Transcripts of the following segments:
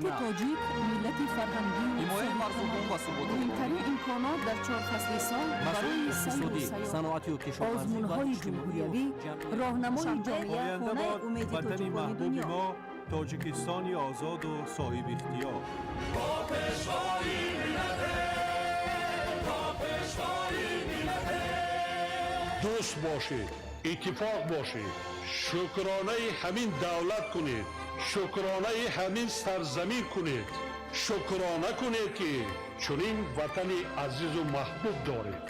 Миллати нав. тоҷик миллати фарҳангию Ҳимояи марзу бум ва суботи муҳимтарин имконот дар чор фасли сол масоили барои сайру иқтисодӣ, сайёҳат, саноатию кишоварзӣ ва озмунҳои иҷтимоию ҷумҳуриявӣ, ҷамъиятӣ. роҳнамои Душанбе, ҷомеа. Оянда хонаи бод умеди ватани тоҷикони маҳбуби дунё. мо, Тоҷикистони озоду соҳибихтиёр. Дӯст бошед, иттифоқ бошед, шукронаи ҳамин давлат кунед, шукронаи ҳамин сарзамин кунед, шукрона кунед, ки чунин ватани азизу маҳбуб доред.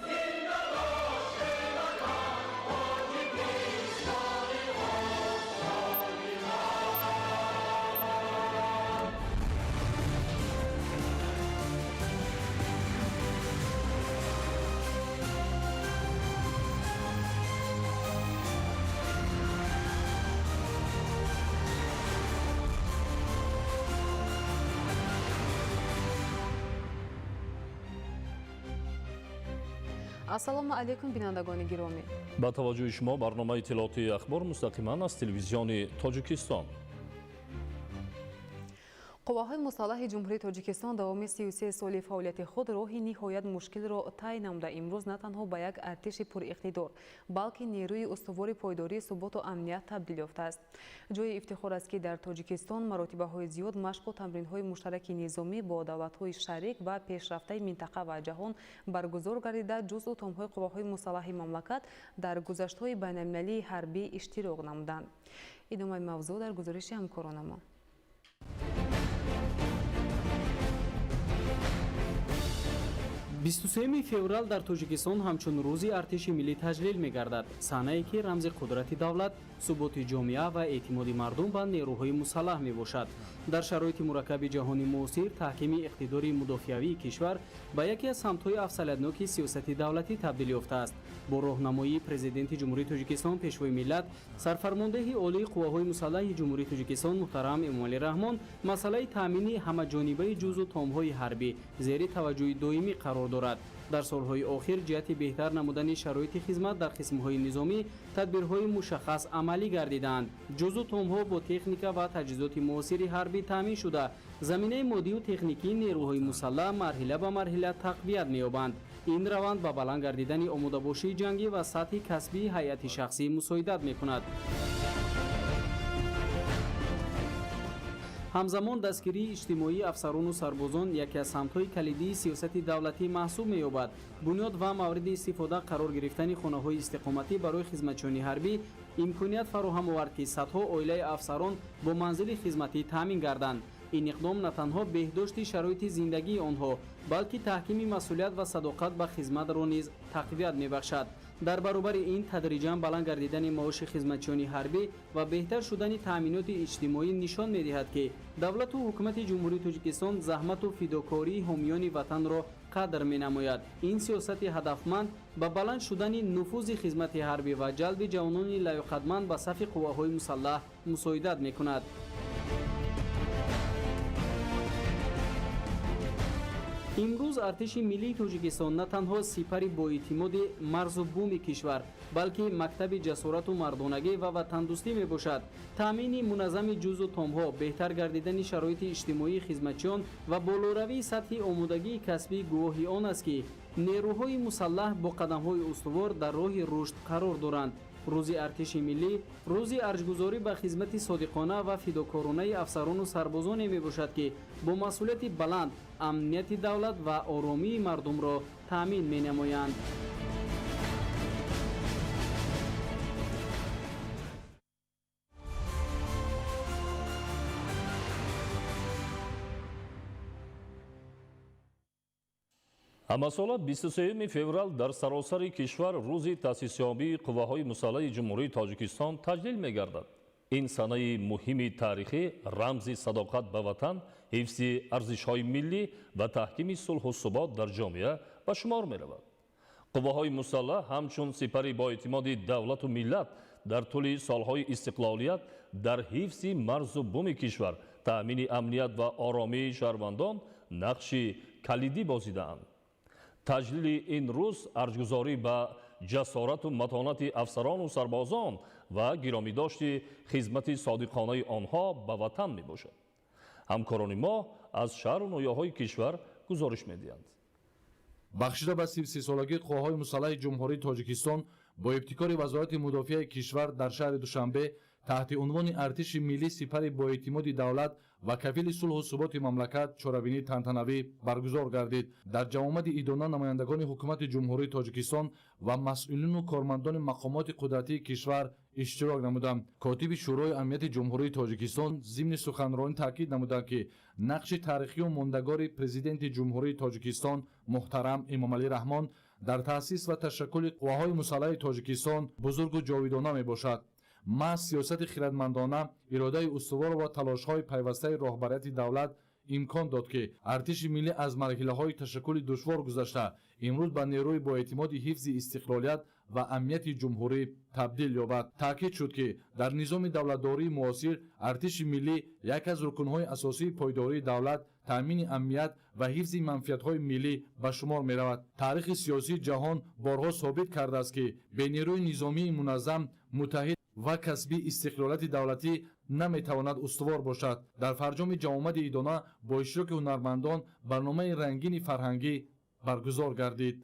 Ассалому алайкум, бинандагони гиромӣ. Ба таваҷҷӯҳи шумо барномаи иттилоотии «Ахбор» мустақиман аз Телевизиони Тоҷикистон. Қувваҳои мусаллаҳи Ҷумҳурии Тоҷикистон давоми 33 соли фаъолияти худ роҳи ниҳоят мушкилро тай намуда, имрӯз на танҳо ба як артиши пуриқтидор, балки нерӯи устувори пойдории суботу амният табдил ёфтааст. Ҷои ифтихор аст, ки дар Тоҷикистон маротибаҳои зиёд машқу тамринҳои муштараки низомӣ бо давлатҳои шарик ва пешрафтаи минтақа ва ҷаҳон баргузор гардида, ҷузъу томҳои қувваҳои мусаллаҳи мамлакат дар гузаштҳои байналмилалии ҳарбӣ иштирок намуданд. Идомаи мавзӯъ дар гузориши ҳамкоронамон. 23 феврал дар Тоҷикистон ҳамчун Рӯзи артиши миллӣ таҷлил мегардад. Саҳнае, ки рамзи қудрати давлат, суботи ҷомеа ва эътимоди мардум ба нерӯҳои мусаллаҳ мебошад. Дар шароити мураккаби ҷаҳони муосир таҳкими иқтидори мудофиавии кишвар ба яке аз самтҳои афзалиятноки сиёсати давлатӣ табдил ёфтааст. Бо роҳнамоии Президенти Ҷумҳурии Тоҷикистон, Пешвои миллат, Сарфармондеҳи Олии Қувваҳои Мусаллаҳи Ҷумҳурии Тоҷикистон муҳтарам Эмомалӣ Раҳмон масъалаи таъмини ҳамаҷонибаи ҷузъу томҳои ҳарбӣ зери таваҷҷӯҳи доимӣ қарор дорад. Дар солҳои охир ҷиҳати беҳтар намудани шароити хизмат дар қисмҳои низомӣ тадбирҳои мушаххас амалӣ гардидаанд. Ҷузъу томҳо бо техника ва таҷҳизоти муосири ҳарбӣ таъмин шуда, заминаи моддию техникии нерӯҳои мусаллаҳ марҳила ба марҳила тақвият меёбанд. Ин раванд ба баланд гардидани омодабошии ҷангӣ ва сатҳи касбии ҳайати шахсӣ мусоидат мекунад. Ҳамзамон дастгирии иҷтимоии афсарону сарбозон яке аз самтҳои калидии сиёсати давлатӣ маҳсуб меёбад. Бунёд ва мавриди истифода қарор гирифтани хонаҳои истиқоматӣ барои хизматчиёни ҳарбӣ имконият фароҳам овард, ки садҳо оилаи афсарон бо манзили хизматӣ таъмин гарданд. Ин иқдом на танҳо беҳдошти шароити зиндагии онҳо, балки таҳкими масъулият ва садоқат ба хизматро низ тақвият мебахшад. Дар баробари ин, тадриҷан баланд гардидани маоши хизматчиёни ҳарбӣ ва беҳтар шудани таъминоти иҷтимоӣ нишон медиҳад, ки давлату ҳукумати Ҷумҳурии Тоҷикистон заҳмату фидокории ҳомиёни ватанро қадр менамояд. Ин сиёсати ҳадафманд ба баланд шудани нуфузи хизмати ҳарбӣ ва ҷалби ҷавонони лаёқатманд ба сафи қувваҳои мусаллаҳ мусоидат мекунад. Имрӯз артиши миллии Тоҷикистон на танҳо сипари боэътимоди марзу буми кишвар, балки мактаби ҷасорату мардонагӣ ва ватандӯстӣ мебошад. Таъмини муназзами ҷузъу томҳо, беҳтар гардидани шароити иҷтимоии хизматчиён ва болоравии сатҳи омодагии касбӣ гувоҳи он аст, ки нерӯҳои мусаллаҳ бо қадамҳои устувор дар роҳи рушд қарор доранд. Рӯзи артиши миллӣ рӯзи арҷгузорӣ ба хизмати содиқона ва фидокоронаи афсарону сарбозоне мебошад, ки бо масъулияти баланд амнияти давлат ва оромии мардумро таъмин менамоянд. Ҳамасола 23 феврал дар саросари кишвар рӯзи таъсисёбии Қувваҳои мусаллаҳи Ҷумҳурии Тоҷикистон таҷлил мегардад. Ин санаи муҳими таърихӣ рамзи садоқат ба ватан, ҳифзи арзишҳои миллӣ ва таҳкими сулҳу субот дар ҷомеа ба шумор меравад. Қувваҳои мусаллаҳ ҳамчун сипари боэътимоди давлату миллат дар тӯли солҳои истиқлолият дар ҳифзи марзу буми кишвар, таъмини амният ва оромии шаҳрвандон нақши калидӣ бозидаанд. Таҷлили ин рӯз арҷгузорӣ ба ҷасорату матонати афсарону сарбозон ва гиромидошти хизмати содиқонаи онҳо ба ватан мебошад. Ҳамкорони мо аз шаҳру ноҳияҳои кишвар гузориш медиҳанд. Бахшида ба 33-солагии Қувваҳои мусаллаҳи Ҷумҳурии Тоҷикистон бо ибтикори Вазорати мудофиаи кишвар дар шаҳри Душанбе таҳти унвони «Артиши миллӣ сипари боэътимоди давлат ва кафили сулҳу суботи мамлакат» чорабинии тантанавӣ баргузор гардид. Дар ҷамъомади идона намояндагони Ҳукумати Ҷумҳурии Тоҷикистон ва масъулину кормандони мақомоти қудратии кишвар иштирок намуданд. Котиби Шӯрои амнияти Ҷумҳурии Тоҷикистон зимни суханронӣ таъкид намуданд, ки нақши таърихию мондагори Президенти Ҷумҳурии Тоҷикистон муҳтарам Эмомалӣ Раҳмон дар таъсис ва ташаккули Қувваҳои мусаллаҳи Тоҷикистон бузургу ҷовидона мебошад. Маҳз сиёсати хирадмандона, иродаи устувор ва талошҳои пайвастаи роҳбарияти давлат имкон дод, ки артиши миллӣ аз марҳилаҳои ташаккули душвор гузашта, имрӯз ба нерӯи боэътимоди ҳифзи истиқлолият ва амнияти ҷумҳурӣ табдил ёбад. Таъкид шуд, ки дар низоми давлатдории муосир артиши миллӣ яке аз рукнҳои асосии пойдории давлат, таъмини амният ва ҳифзи манфиатҳои миллӣ ба шумор меравад. Таърихи сиёсии ҷаҳон борҳо собит кардааст, ки бе нерӯи низомии муназзам, муттаҳид ва касбӣ истиқлолияти давлатӣ наметавонад устувор бошад. Дар фарҷоми ҷамъомади идона бо иштироки ҳунармандон барномаи рангини фарҳангӣ баргузор гардид.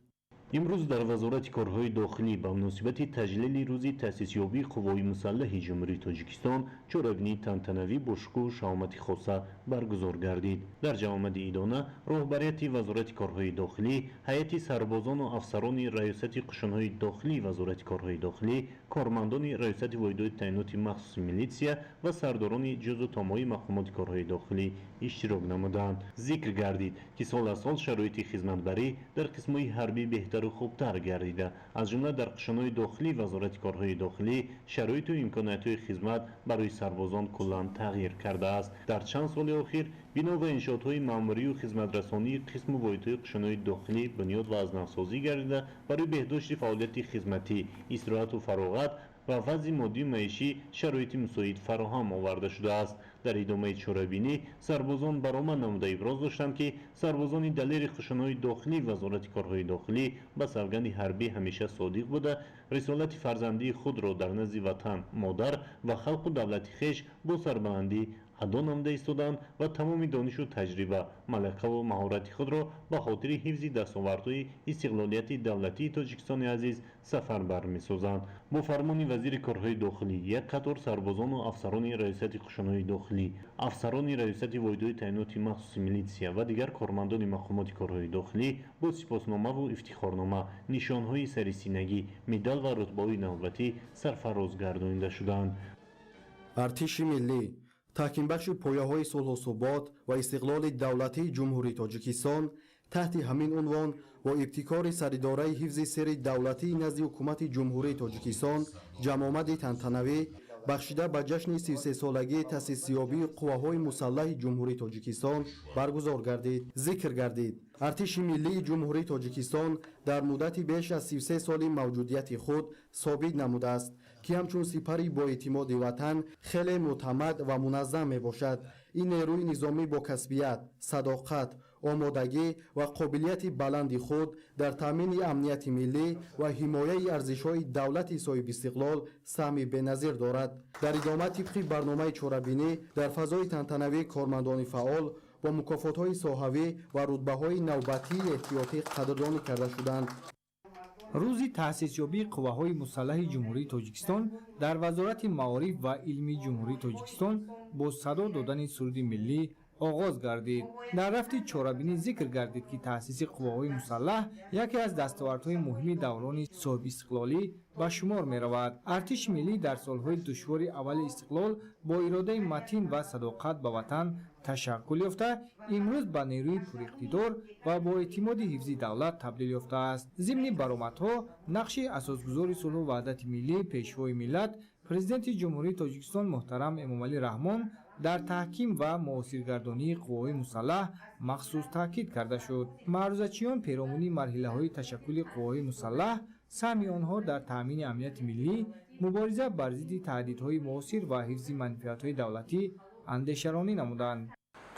Имрӯз дар Вазорати корҳои дохилӣ ба муносибати таҷлили рӯзи таъсисёбии Қуввои мусаллаҳи Ҷумҳурии Тоҷикистон чорабинии тантанавӣ бо шукӯҳу шаҳомати хоса баргузор гардид. Дар ҷамъомади идона роҳбарияти Вазорати корҳои дохилӣ, ҳайати сарбозону афсарони Раёсати қушунҳои дохилии Вазорати корҳои дохилӣ, кормандони Раёсати воҳидҳои таъиноти махсуси милитсия ва сардорони ҷузу томои мақомоти корҳои дохилӣ иштирок намуданд. Зикр гардид, ки сол аз сол шароити хизматбарӣ дар қисмҳои ҳарбӣ беҳтару хубтар гардида, аз ҷумла дар қушунҳои дохилии Вазорати корҳои дохилӣ шароиту имкониятҳои хизмат барои сарбозон куллан тағйир кардааст. Дар чанд соли охир бино ва иншоотҳои маъмурию хизматрасонии қисму воҳидҳои қушунҳои дохилӣ бунёд ва аз навсозӣ гардида, барои беҳдошти фаъолияти хизматӣ, истироҳату фароғат ва вазъи моддию маишӣ шароити мусоид фароҳам оварда шудааст. Дар идомаи чорабинӣ сарбозон баромад намуда иброз доштанд, ки сарбозони далери қушунҳои дохилии Вазорати корҳои дохилӣ ба савганди ҳарбӣ ҳамеша содиқ буда, рисолати фарзандии худро дар назди ватан, модар ва халқу давлати хеш бо сарбаландӣ адо намуда истоданд ва тамоми донишу таҷриба, малакаву маҳорати худро ба хотири ҳифзи дастовардҳои истиқлолияти давлатии Тоҷикистони азиз сафарбар месозанд. Бо фармони вазири корҳои дохилӣ як қатор сарбозону афсарони Раёсати қушунҳои дохилӣ, афсарони Раёсати воҳидҳои таъиноти махсуси милитсия ва дигар кормандони мақомоти корҳои дохилӣ бо сипосномаву ифтихорнома, нишонҳои сарисинагӣ, медал ва рутбаҳои навбатӣ сарфароз гардонида шуданд. Артиши миллӣ таҳкимбахши пояҳои сулҳу субот ва истиқлоли давлатии Ҷумҳурии Тоҷикистон таҳти ҳамин унвон бо ибтикори Саридораи ҳифзи сирри давлатии назди Ҳукумати Ҷумҳурии Тоҷикистон ҷамъомади тантанавӣ бахшида ба ҷашни 33-солагии таъсисёбии Қувваҳои мусаллаҳи Ҷумҳурии Тоҷикистон баргузор гардид. Зикр гардид, Артиши миллии Ҷумҳурии Тоҷикистон дар муддати беш аз 33 соли мавҷудияти худ собит намудааст, ки ҳамчун сипари боэътимоди ватан хеле мӯътамад ва муназзам мебошад. Ин нерӯи низомӣ бо касбият, садоқат, омодагӣ ва қобилияти баланди худ дар таъмини амнияти миллӣ ва ҳимояи арзишҳои давлати соҳибистиқлол саҳми беназир дорад. Дар идома, тибқи барномаи чорабинӣ, дар фазои тантанавӣ кормандони фаъол бо мукофотҳои соҳавӣ ва рутбаҳои навбатии эҳтиётӣ қадрдонӣ карда шуданд. Рӯзи таъсисёбии Қувваҳои мусаллаҳи Ҷумҳурии Тоҷикистон дар Вазорати маориф ва илми Ҷумҳурии Тоҷикистон бо садо додани суруди миллӣ оғоз гардид. Дар рафти чорабинӣ зикр гардид, ки таъсиси қувваҳои мусаллаҳ яке аз дастовардҳои муҳими даврони соҳибистиқлолӣ ба шумор меравад. Артиши миллӣ дар солҳои душвори аввали истиқлол бо иродаи матин ва садоқат ба ватан ташаккул ёфта, имрӯз ба нерӯи пуриқтидор ва бо эътимоди ҳифзи давлат табдил ёфтааст. Зимни баромадҳо нақши асосгузори сулҳу ваҳдати миллӣ, Пешвои миллат, Президенти Ҷумҳурии Тоҷикистон муҳтарам Эмомалӣ Раҳмон дар таҳким ва муосиргардонии қувваҳои мусаллаҳ махсус таъкид карда шуд. Маърузачиён перомуни марҳилаҳои ташаккули қувваҳои мусаллаҳ, саҳми онҳо дар таъмини амнияти миллӣ, мубориза бар зидди таҳдидҳои муосир ва ҳифзи манфиатҳои давлатӣ андешаронӣ намуданд.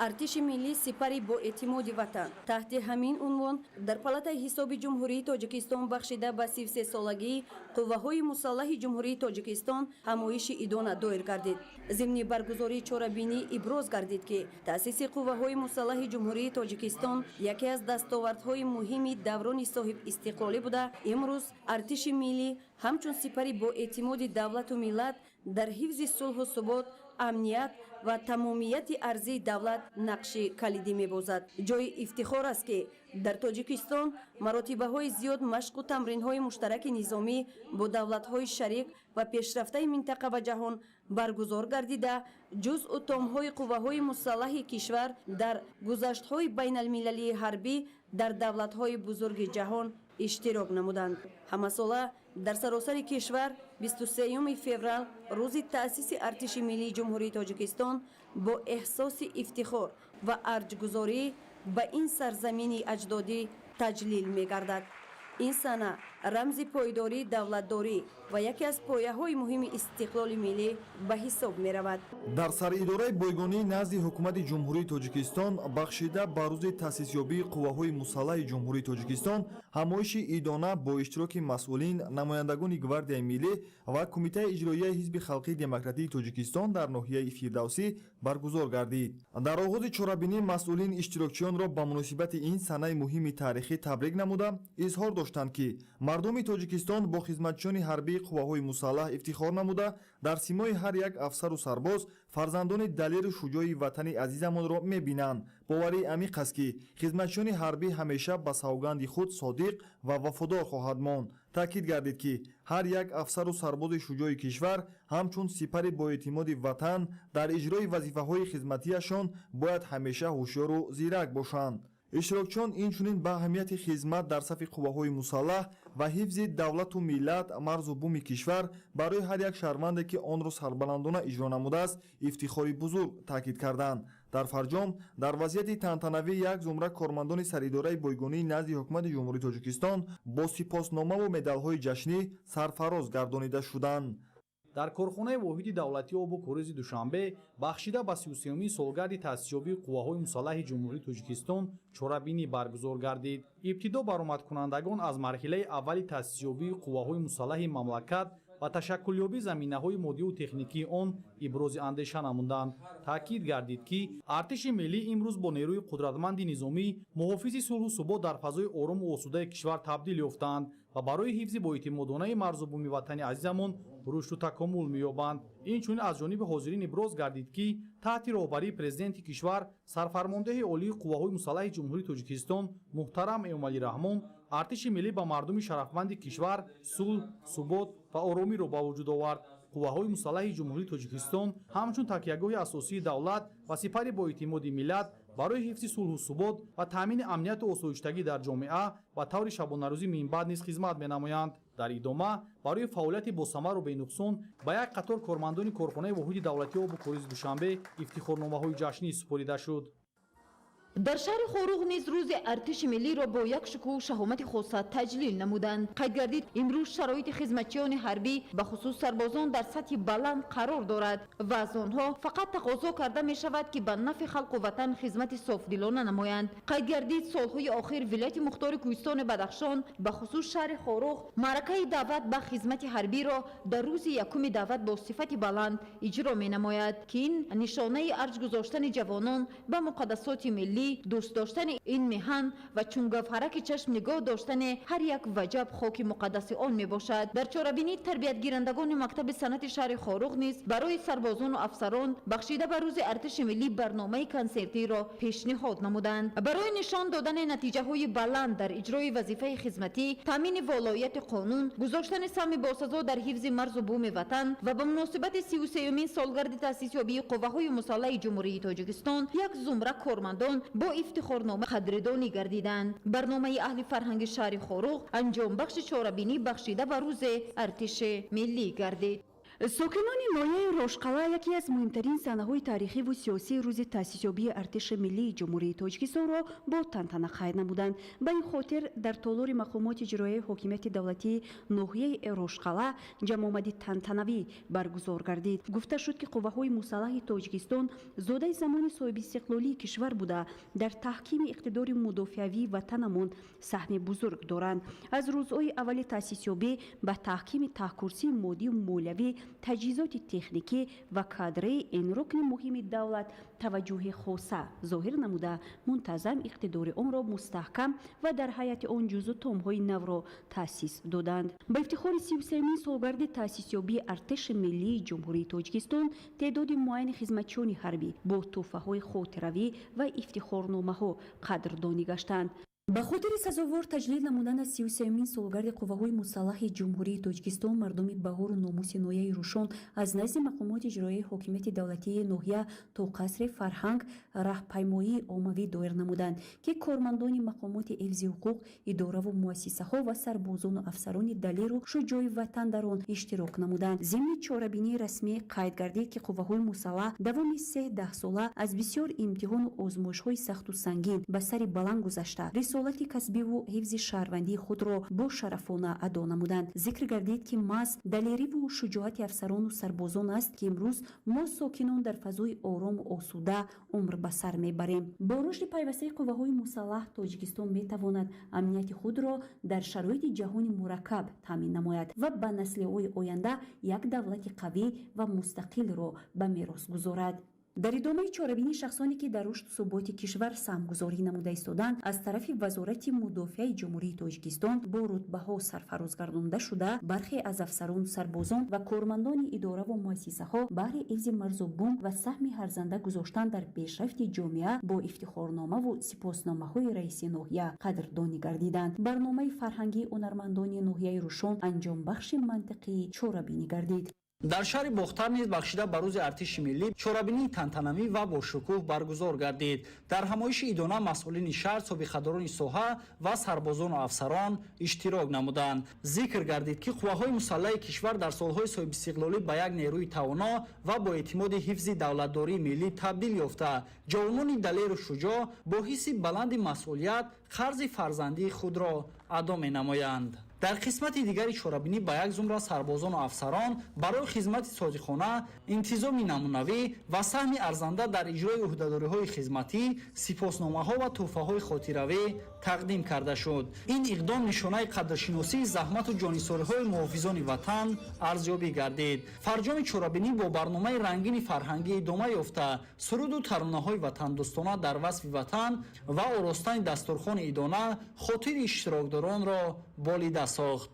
Артиши миллӣ сипари боэътимоди ватан. Таҳти ҳамин унвон дар Палатаи ҳисоби Ҷумҳурии Тоҷикистон бахшида ба 33-солагии Қувваҳои мусаллаҳи Ҷумҳурии Тоҷикистон ҳамоиши идона доир гардид. Зимни баргузории чорабинӣ иброз гардид, ки таъсиси Қувваҳои мусаллаҳи Ҷумҳурии Тоҷикистон яке аз дастовардҳои муҳими даврони соҳибистиқлолӣ буда, имрӯз артиши миллӣ ҳамчун сипари боэътимоди давлату миллат дар ҳифзи сулҳу субот, амният ва тамомияти арзии давлат нақши калидӣ мебозад. Ҷои ифтихор аст, ки дар Тоҷикистон маротибаҳои зиёд машқу тамринҳои муштараки низомӣ бо давлатҳои шарик ва пешрафтаи минтақа ва ҷаҳон баргузор гардида, ҷузъу томҳои қувваҳои мусаллаҳи кишвар дар гузаштҳои байналмилалии ҳарбӣ дар давлатҳои бузурги ҷаҳон иштирок намуданд. Ҳамасола дар саросари кишвар 23 феврал, рӯзи таъсиси Артиши миллии Ҷумҳурии Тоҷикистон, бо эҳсоси ифтихор ва арҷгузорӣ ба ин сарзамини аҷдодӣ таҷлил мегардад. Ин сана рамзи пойдории давлатдорӣ ва яке аз пояҳои муҳими истиқлоли миллӣ ба ҳисоб меравад. Дар саридораи бойгонии назди Ҳукумати Ҷумҳурии Тоҷикистон бахшида ба рӯзи таъсисёбии Қувваҳои мусаллаҳи Ҷумҳурии Тоҷикистон ҳамоиши идона бо иштироки масъулин, намояндагони Гвардияи миллӣ ва Кумитаи иҷроияи Ҳизби халқии демократии Тоҷикистон дар ноҳияи Фирдавсӣ баргузор гардид. Дар оғози чорабинӣ масъулин иштирокчиёнро ба муносибати ин санаи муҳими таърихӣ табрик намуда, изҳор доштанд, ки мардуми Тоҷикистон бо хизматчиёни ҳарбии қувваҳои мусаллаҳ ифтихор намуда, дар симои ҳар як афсару сарбоз фарзандони далеру шуҷои ватани азизамонро мебинанд. Боварии амиқ аст, ки хизматчиёни ҳарбӣ ҳамеша ба савганди худ содиқ ва вафодор хоҳад монд. Таъкид гардид, ки ҳар як афсару сарбози шуҷои кишвар ҳамчун сипари боэътимоди ватан дар иҷрои вазифаҳои хизматиашон бояд ҳамеша ҳушёру зирак бошанд. Иштирокчиён инчунин ба аҳамияти хизмат дар сафи қувваҳои мусаллаҳ ва ҳифзи давлату миллат, марзу буми кишвар барои ҳар як шаҳрванде, ки онро сарбаландона иҷро намудааст, ифтихори бузург таъкид карданд. Дар фарҷом дар вазъияти тантанавӣ як зумра кормандони саридораи бойгонии назди Ҳукумати Ҷумҳурии Тоҷикистон бо сипосномаву медалҳои ҷашнӣ сарфароз гардонида шуданд. Дар корхонаи воҳиди давлатии обу коризи Душанбе бахшида ба 33-умин солгарди таъсисёбии Қувваҳои мусаллаҳи Ҷумҳурии Тоҷикистон чорабинӣ баргузор гардид. Ибтидо баромадкунандагон аз марҳилаи аввали таъсисёбии қувваҳои мусаллаҳи мамлакат ва ташаккулёбии заминаҳои моддиву техникии он ибрози андеша намуданд. Таъкид гардид, ки артиши миллӣ имрӯз бо нерӯи қудратманди низомӣ муҳофизи сулҳу субот дар фазои орому осудаи кишвар табдил ёфтаанд ва барои ҳифзи боэътимодонаи марзу буми ватани азизамон рушду такомул меёбанд. Инчунин аз ҷониби ҳозирин иброз гардид, ки таҳти роҳбарии Президенти кишвар, Сарфармондеҳи Олии Қувваҳои мусаллаҳи Ҷумҳурии Тоҷикистон муҳтарам Эмомалӣ Раҳмон, артиши миллӣ ба мардуми шарафманди кишвар сулҳ, субот ва оромиро ба вуҷуд овард. Қувваҳои мусаллаҳи Ҷумҳурии Тоҷикистон ҳамчун такягоҳи асосии давлат ва сипари боэътимоди миллат барои ҳифзи сулҳу субот ва таъмини амнияту осоиштагӣ дар ҷомеа ва таври шабонарӯзӣ минбаъд низ хизмат менамоянд. Дар идома барои фаъолияти босамару бенуқсон ба як қатор кормандони корхонаи воҳиди давлатии обу коризи Душанбе ифтихорномаҳои ҷашнӣ супорида шуд. Дар шаҳри Хоруғ низ рӯзи артиши миллиро бо як шукӯҳу шаҳомати хоса таҷлил намуданд. Қайд гардид, имрӯз шароити хизматчиёни ҳарбӣ, бахусус сарбозон, дар сатҳи баланд қарор дорад ва аз онҳо фақат тақозо карда мешавад, ки ба нафъи халқу ватан хизмати софдилона намоянд. Қайд гардид, солҳои охир вилояти мухтори Кӯҳистони Бадахшон, бахусус шаҳри Хоруғ, маъракаи даъват ба хизмати ҳарбиро дар рӯзи якуми даъват бо сифати баланд иҷро менамояд, ки ин нишонаи арҷ гузоштани ҷавонон ба муқаддасоти миллӣ, дӯст доштани ин меҳан ва чун гавҳараки чашм нигоҳ доштани ҳар як ваҷаб хоки муқаддаси он мебошад. Дар чорабинӣ тарбиятгирандагони мактаби санъати шаҳри Хоруғ низ барои сарбозону афсарон бахшида ба рӯзи артиши миллӣ барномаи консертиро пешниҳод намуданд. Барои нишон додани натиҷаҳои баланд дар иҷрои вазифаи хизматӣ, таъмини волоияти қонун, гузоштани саҳми босазо дар ҳифзи марзу буми ватан ва ба муносибати 33-юмин солгарди таъсисёбии Қувваҳои мусаллаҳи Ҷумҳурии Тоҷикистон як зумра кормандон бо ифтихорнома қадрдонӣ гардиданд. Барномаи аҳли фарҳанги шаҳри Хоруғ анҷомбахши чорабинӣ бахшида ба рӯзи артиши миллӣ гардид. Сокинони ноҳияи Рошқалъа яке аз муҳимтарин саҳнаҳои таърихиву сиёсии рӯзи таъсисёбии Артиши миллии Ҷумҳурии Тоҷикистонро бо тантана қайд намуданд. Ба ин хотир дар толори мақомоти иҷроияи ҳокимияти давлатии ноҳияи Рошқалъа ҷамъомади тантанавӣ баргузор гардид. Гуфта шуд, ки қувваҳои мусаллаҳи Тоҷикистон зодаи замони соҳибистиқлолии кишвар буда, дар таҳкими иқтидори мудофиавии ватанамон саҳми бузург доранд. Аз рӯзҳои аввали таъсисёбӣ ба таҳкими таҳкурсии моддию молиявӣ, таҷҳизоти техникӣ ва кадрии ин рукни муҳими давлат таваҷҷӯҳи хоса зоҳир намуда, мунтазам иқтидори онро мустаҳкам ва дар ҳайати он ҷузу томҳои навро таъсис доданд. Ба ифтихори 33-умин солгарди таъсисёбии Артиши миллии Ҷумҳурии Тоҷикистон теъдоди муайяни хизматчиёни ҳарбӣ бо тӯҳфаҳои хотиравӣ ва ифтихорномаҳо қадрдонӣ гаштанд. Ба хотири сазовор таҷлил намудан аз 33-умин солгарди қувваҳои мусаллаҳи Ҷумҳурии Тоҷикистон мардуми баҳору номуси ноҳияи Рӯшон аз назди мақомоти иҷроияи ҳокимияти давлатии ноҳия то қасри фарҳанг раҳпаймоии оммавӣ доир намуданд, ки кормандони мақомоти ҳифзи ҳуқуқ, идораву муассисаҳо ва сарбозону афсарони далеру шуҷои ватан дар он иштирок намуданд. Зимни чорабинии расмӣ қайд гардид, ки қувваҳои мусаллаҳ давоми се даҳсола аз бисёр имтиҳону озмоишҳои сахту сангин ба сари баланд гузашта, рисолати касбиву ҳифзи шаҳрвандии худро бо шарафона адо намуданд. Зикр гардид, ки маҳз далериву шуҷоати афсарону сарбозон аст, ки имрӯз мо сокинон дар фазои орому осуда умр ба сар мебарем. Бо рушди пайвастаи қувваҳои мусаллаҳ Тоҷикистон метавонад амнияти худро дар шароити ҷаҳони мураккаб таъмин намояд ва ба наслиҳои оянда як давлати қавӣ ва мустақилро ба мерос гузорад. Дар идомаи чорабинӣ шахсоне, ки дар рушду суботи кишвар саҳмгузорӣ намуда истоданд, аз тарафи Вазорати мудофиаи Ҷумҳурии Тоҷикистон бо рутбаҳо сарфароз гардонда шуда, бархе аз афсарону сарбозон ва кормандони идораву муассисаҳо баҳри ҳифзи марзу бум ва саҳми ҳарзанда гузоштан дар пешрафти ҷомеа бо ифтихорномаву сипосномаҳои раиси ноҳия қадрдонӣ гардиданд. Барномаи фарҳангии ҳунармандони ноҳияи Рӯшон анҷомбахши мантиқии чорабинӣ гардид. Дар шаҳри Бохтар низ бахшида ба рӯзи Артиши миллӣ чорабинии тантанавӣ ва бошукӯҳ баргузор гардид. Дар ҳамоиши идона масъулини шаҳр, собиқадорони соҳа ва сарбозону афсарон иштирок намуданд. Зикр гардид, ки қувваҳои мусаллаҳи кишвар дар солҳои соҳибистиқлолӣ ба як нерӯи тавоно ва бо эътимоди ҳифзи давлатдории миллӣ табдил ёфта, ҷавонони далеру шуҷоъ бо ҳисси баланди масъулият қарзи фарзандии худро адо менамоянд. Дар қисмати дигари чорабинӣ ба як зумра сарбозону афсарон барои хизмати содиқона, интизоми намунавӣ ва саҳми арзанда дар иҷрои ӯҳдадориҳои хизматӣ сипосномаҳо ва тӯҳфаҳои хотиравӣ тақдим карда шуд. Ин иқдом нишонаи қадршиносии заҳмату ҷонисориҳои муҳофизони ватан арзёбӣ гардид. Фарҷоми чорабинӣ бо барномаи рангини фарҳангӣ идома ёфта, суруду таронаҳои ватандӯстона дар васфи ватан ва оростани дастурхони идона хотири иштирокдоронро болида сохт.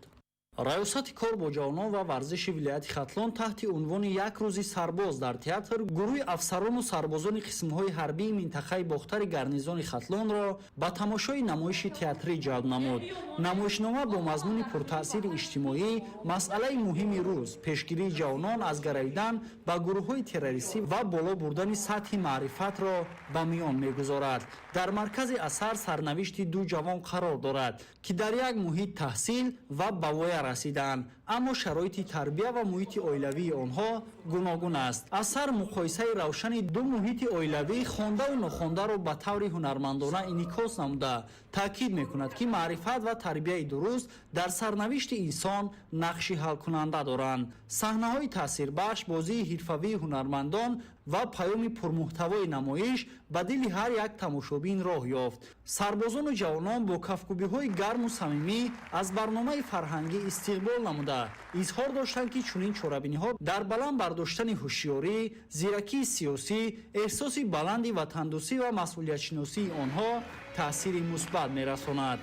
Раёсати кор бо ҷавонон ва варзиши вилояти Хатлон таҳти унвони «Як рӯзи сарбоз дар театр» гурӯҳи афсарону сарбозони қисмҳои ҳарбии минтақаи Бохтари гарнизони Хатлонро ба тамошои намоиши театрӣ ҷалб намуд. Намоишнома бо мазмуни пуртаъсири иҷтимоӣ масъалаи муҳими рӯз, пешгирии ҷавонон аз гаравидан ба гурӯҳҳои террористӣ ва боло бурдани сатҳи маърифатро ба миён мегузорад. Дар маркази асар сарнавишти ду ҷавон қарор дорад, ки дар як муҳит таҳсил ва ба воя расиданд, аммо шароити тарбия ва муҳити оилавии онҳо гуногун аст. Асар муқоисаи равшани ду муҳити оилавӣ, хондаву нохондаро ба таври ҳунармандона инъикос намуда, таъкид мекунад, ки маърифат ва тарбияи дуруст дар сарнавишти инсон нақши ҳалкунанда доранд. Саҳнаҳои таъсирбахш, бозии ҳирфавии ҳунармандон ва паёми пурмуҳтавои намоиш ба дили ҳар як тамошобин роҳ ёфт. Сарбозону ҷавонон бо кафкӯбиҳои гарму самимӣ аз барномаи фарҳангӣ истиқбол намуда, изҳор доштанд, ки чунин чорабиниҳо дар баланд бардоштани ҳушёрӣ, зиракии сиёсӣ, эҳсоси баланди ватандӯстӣ ва масъулиятшиносии онҳо таъсири мусбат мерасонад.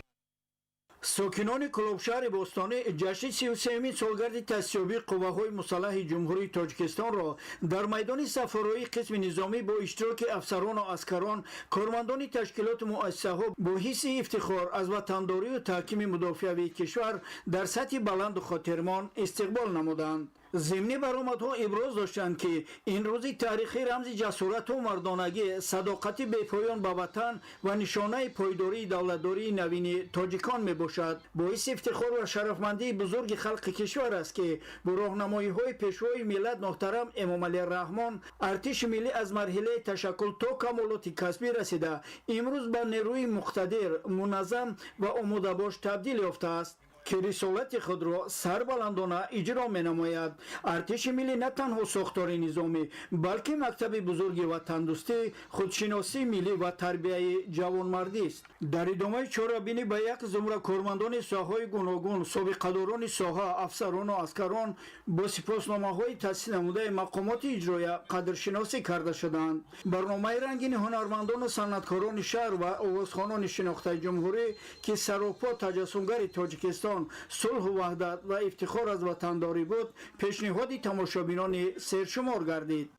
Сокинони Кӯлобшаҳри бостонӣ ҷашни 33-умин солгарди таъсисёбии қувваҳои мусаллаҳи Ҷумҳурии Тоҷикистонро дар майдони сафароии қисми низомӣ бо иштироки афсарону аскарон, кормандони ташкилоту муассисаҳо бо ҳисси ифтихор аз ватандорию таҳкими мудофиавии кишвар дар сатҳи баланду хотирмон истиқбол намуданд. Зимни баромадҳо иброз доштанд, ки ин рӯзи таърихӣ рамзи ҷасорату мардонагӣ, садоқати бепоён ба ватан ва нишонаи пойдории давлатдории навини тоҷикон мебошад. Боиси ифтихор ва шарафмандии бузурги халқи кишвар аст, ки бо роҳнамоиҳои Пешвои миллат муҳтарам Эмомалӣ Раҳмон артиши миллӣ аз марҳилаи ташаккул то камолоти касбӣ расида, имрӯз ба нерӯи муқтадир, муназзам ва омодабош табдил ёфтааст, ки рисолати худро сарбаландона иҷро менамояд. Артиши миллӣ на танҳо сохтори низомӣ, балки мактаби бузурги ватандӯстӣ, худшиносии миллӣ ва тарбияи ҷавонмардист. Дар идомаи чорабинӣ ба як зумра кормандони соҳаҳои гуногун, собиқадорони соҳа, афсарону аскарон бо сипосномаҳои таъсис намудаи мақомоти иҷроия қадршиносӣ карда шуданд. Барномаи рангини ҳунармандону санъаткорони шаҳр ва овозхонони шинохтаи ҷумҳурӣ, ки саропо таҷассумгари Тоҷикистон, сулҳу ваҳдат ва ифтихор аз ватандорӣ буд, пешниҳоди тамошобинони сершумор гардид.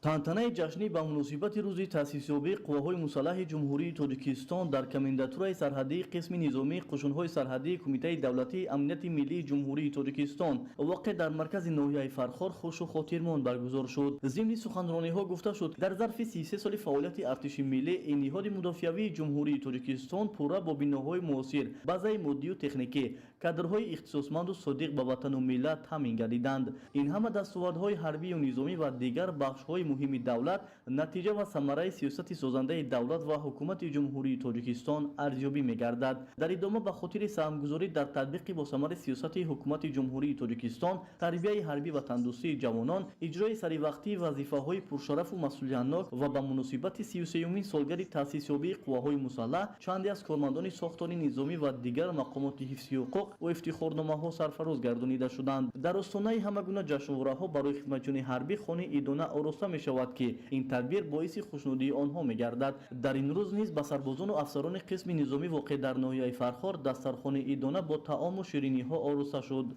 Тантанаи ҷашнӣ ба муносибати рӯзи таъсисёбии Қувваҳои мусаллаҳи Ҷумҳурии Тоҷикистон дар комендатураи сарҳадии қисми низомии қушунҳои сарҳадии Кумитаи давлатии амнияти миллии Ҷумҳурии Тоҷикистон воқеъ дар маркази ноҳияи Фархор хушу хотирмон баргузор шуд. Зимни суханрониҳо гуфта шуд, дар зарфи 33 соли фаъолияти артиши миллӣ ин ниҳоди мудофиавии Ҷумҳурии Тоҷикистон пурра бо биноҳои муосир, базаи моддию техникӣ, кадрҳои ихтисосманду содиқ ба ватану миллат таъмин гардиданд. Ин ҳама дастовардҳои ҳарбию низомӣ ва дигар бахшҳои муҳими давлат натиҷа ва самараи сиёсати созандаи давлат ва ҳукумати Ҷумҳурии Тоҷикистон арзёбӣ мегардад. Дар идома ба хотири саҳмгузорӣ дар татбиқи босамари сиёсати ҳукумати Ҷумҳурии Тоҷикистон, тарбияи ҳарбӣ ватандӯстии ҷавонон, иҷрои саривақтии вазифаҳои пуршарафу масъулиятнок ва ба муносибати 33-юмин солгарди таъсисёбии қувваҳои мусаллаҳ чанде аз кормандони сохтори низомӣ ва дигар мақомоти ҳифзи ҳуқуқ ва ифтихорномаҳо сарфароз гардонида шуданд. Дар остонаи ҳама гуна ҷашнвораҳо барои хизматчиёни ҳарбӣ хони идона ороста мешавад, ки ин тадбир боиси хушнудии онҳо мегардад. Дар ин рӯз низ ба сарбозону афсарони қисми низомӣ воқеъ дар ноҳияи Фархор дастархони идона бо таому шириниҳо ороста шуд.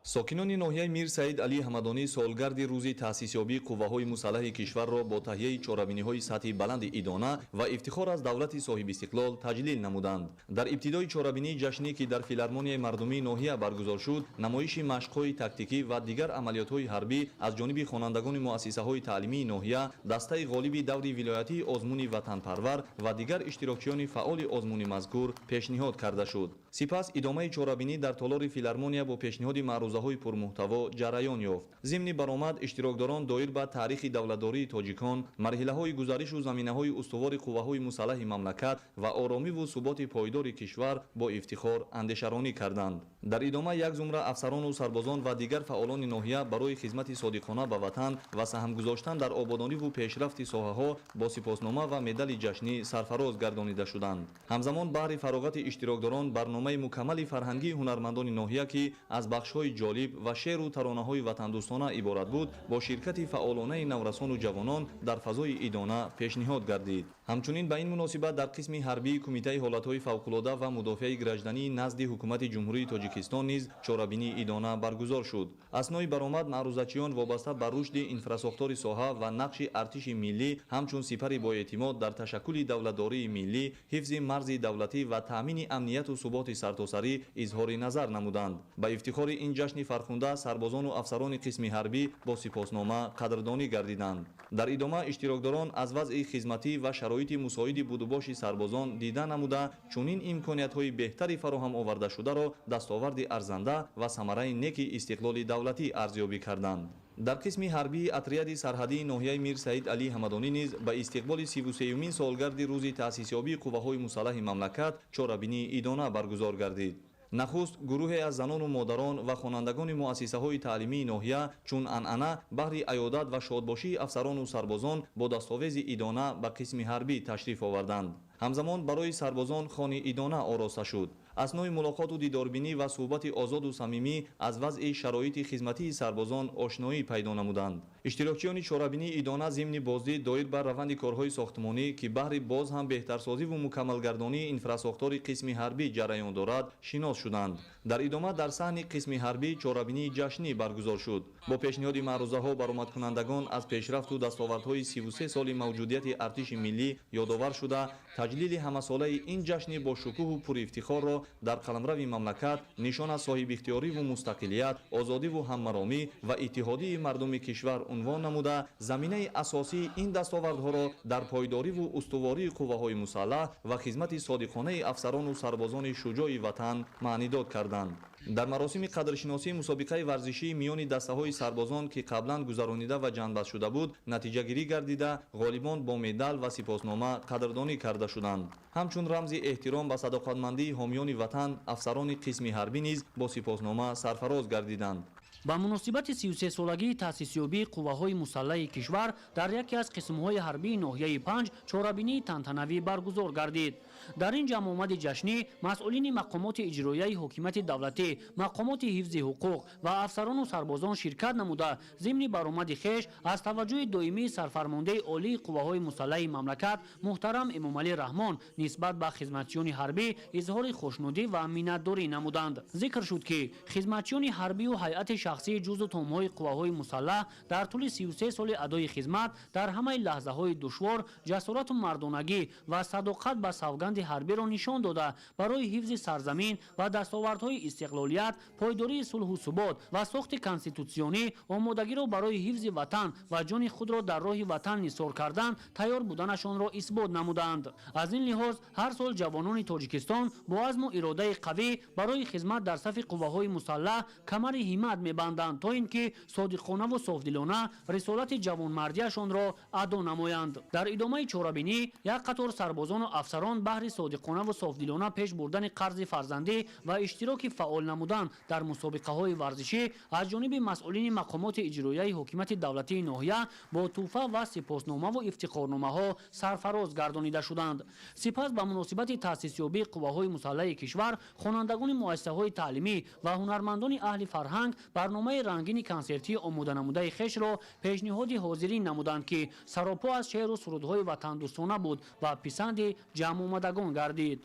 Сокинони ноҳияи Мир Саид Алӣ Ҳамадонӣ солгарди рӯзи таъсисёбии қувваҳои мусаллаҳи кишварро бо таҳияи чорабиниҳои сатҳи баланди идона ва ифтихор аз давлати соҳибистиқлол таҷлил намуданд. Дар ибтидои чорабинии ҷашнӣ, ки дар филармонияи мардумии ноҳия баргузор шуд, намоиши машқҳои тактикӣ ва дигар амалиётҳои ҳарбӣ аз ҷониби хонандагони муассисаҳои таълимии ноҳия, дастаи ғолиби даври вилоятии озмуни ватанпарвар ва дигар иштирокчиёни фаъоли озмуни мазкур пешниҳод карда шуд. Сипас идомаи чорабинӣ дар толори филармония бо пешниҳоди маърузаҳои пурмуҳтаво ҷараён ёфт. Зимни баромад иштирокдорон доир ба таърихи давлатдории тоҷикон, марҳилаҳои гузаришу заминаҳои устувори қувваҳои мусаллаҳи мамлакат ва оромиву суботи пойдори кишвар бо ифтихор андешаронӣ карданд. Дар идома як зумра афсарону сарбозон ва дигар фаъолони ноҳия барои хизмати содиқона ба ватан ва саҳм гузоштан дар ободониву пешрафти соҳаҳо бо сипоснома ва медали ҷашнӣ сарфароз гардонида шуданд. Ҳамзамон баҳри фароғати иштирокдорон барномаи мукаммали фарҳангии ҳунармандони ноҳия, ки аз бахшҳои ҷолиб ва шеъру таронаҳои ватандӯстона иборат буд, бо ширкати фаъолонаи наврасону ҷавонон дар фазои идона пешниҳод гардид. Ҳамчунин ба ин муносибат дар қисми ҳарбии Кумитаи ҳолатҳои фавқулода ва мудофиаи граждании назди Ҳукумати Ҷумҳурии Тоҷикистон низ чорабинии идона баргузор шуд. Аснои баромад маърузачиён вобаста ба рушди инфрасохтори соҳа ва нақши артиши миллӣ ҳамчун сипари боэътимод дар ташаккули давлатдории миллӣ, ҳифзи марзи давлатӣ ва таъмини амнияту суботи сартосарӣ изҳори назар намуданд. Ба ифтихори ин ҷашни фархунда сарбозону афсарони қисми ҳарбӣ бо сипоснома қадрдонӣ гардиданд. Дар идома иштирокдорон аз вазъи хизматӣ ва шароити мусоиди будубоши сарбозон дида намуда, чунин имкониятҳои беҳтари фароҳам овардашударо дастоварди арзанда ва самараи неки истиқлоли давлатӣ арзёбӣ карданд. Дар қисми ҳарбии отряди сарҳадии ноҳияи Мир Саид Алӣ Ҳамадонӣ низ ба истиқболи 33-юмин солгарди рӯзи таъсисёбии қувваҳои мусаллаҳи мамлакат чорабинии идона баргузор гардид. Нахуст гурӯҳе аз занону модарон ва хонандагони муассисаҳои таълимии ноҳия чун анъана баҳри аёдат ва шодбошии афсарону сарбозон бо дастовези идона ба қисми ҳарбӣ ташриф оварданд. Ҳамзамон барои сарбозон хони идона ороста шуд. Аснои мулоқоту дидорбинӣ ва суҳбати озоду самимӣ аз вазъи шароити хизматии сарбозон ошноӣ пайдо намуданд. Иштирокчиёни чорабинии идона зимни боздид доир ба раванди корҳои сохтмонӣ, ки баҳри боз ҳам беҳтарсозиву мукаммалгардонии инфрасохтори қисми ҳарбӣ ҷараён дорад, шинос шуданд. Дар идома дар саҳни қисми ҳарбӣ чорабинии ҷашнӣ баргузор шуд. Бо пешниҳоди маърузаҳо баромадкунандагон аз пешрафту дастовардҳои 33 соли мавҷудияти артиши миллӣ ёдовар шуда, таҷлили ҳамасолаи ин ҷашни бо шукӯҳу пурифтихорро Дар қаламрави мамлакат нишон аз соҳибихтиёриву мустақилият, озодиву ҳаммаромӣ ва иттиҳодии мардуми кишвар унвон намуда, заминаи асосии ин дастовардҳоро дар пойдориву устувории қувваҳои мусаллаҳ ва хизмати содиқонаи афсарону сарбозони шуҷои ватан маънидод карданд. Дар маросими қадршиносии мусобиқаи варзишии миёни дастаҳои сарбозон, ки қаблан гузаронида ва ҷанбаст шуда буд, натиҷагирӣ гардида, ғолибон бо медал ва сипоснома қадрдонӣ карда шуданд. Ҳамчун рамзи эҳтиром ба садоқатмандии ҳомиёни ватан, афсарони қисми ҳарбӣ низ бо сипоснома сарфароз гардиданд. Ба муносибати 33-солагии таъсисёбии қувваҳои мусаллаҳи кишвар дар яке аз қисмҳои ҳарбии ноҳияи 5 чорабинии тантанавӣ баргузор гардид. Дар ин ҷамъомади ҷашнӣ масъулини мақомоти иҷроияи ҳокимияти давлатӣ, мақомоти ҳифзи ҳуқуқ ва афсарону сарбозон ширкат намуда, зимни баромади хеш аз таваҷҷӯҳи доимии сарфармондаи олии қувваҳои мусаллаҳи мамлакат муҳтарам Эмомалӣ Раҳмон нисбат ба хизматчиёни ҳарбӣ изҳори хушнудӣ ва миннатдорӣ намуданд. Зикр шуд, ки хизматчиёни ҳарбию ҳайати шахсии ҷузу томҳои қувваҳои мусаллаҳ дар тӯли 33 соли адои хизмат дар ҳамаи лаҳзаҳои душвор ҷасорату мардонагӣ ва садоқат ба савганди ҳарбиро нишон дода, барои ҳифзи сарзамин ва дастовардҳои истиқлолият, пойдории сулҳу субот ва сохти конститутсионӣ, омодагиро барои ҳифзи ватан ва ҷони худро дар роҳи ватан нисор кардан тайёр буданашонро исбот намуданд. Аз ин лиҳоз ҳар сол ҷавонони Тоҷикистон бо азму иродаи қавӣ барои хизмат дар сафи қувваҳои мусаллаҳ камари ҳиммат мебанданд, то ин ки содиқонаву софдилона рисолати ҷавонмардиашонро адо намоянд. Дар идомаи чорабинӣ як қатор сарбозону афсарон баҳри содиқонаву софдилона пеш бурдани қарзи фарзандӣ ва иштироки фаъол намудан дар мусобиқаҳои варзишӣ аз ҷониби масъулини мақомоти иҷроияи ҳокимияти давлатии ноҳия бо тӯҳфа ва сипосномаву ифтихорномаҳо сарфароз гардонида шуданд. Сипас ба муносибати таъсисёбии қувваҳои мусаллаҳи кишвар хонандагони муассисаҳои таълимӣ ва ҳунармандони аҳли фарҳанг барномаи рангини консертии омоданамудаи хешро пешниҳоди ҳозирин намуданд, ки саропо аз шеъру сурудҳои ватандӯстона буд ва писанди ҷамъомадагон гардид.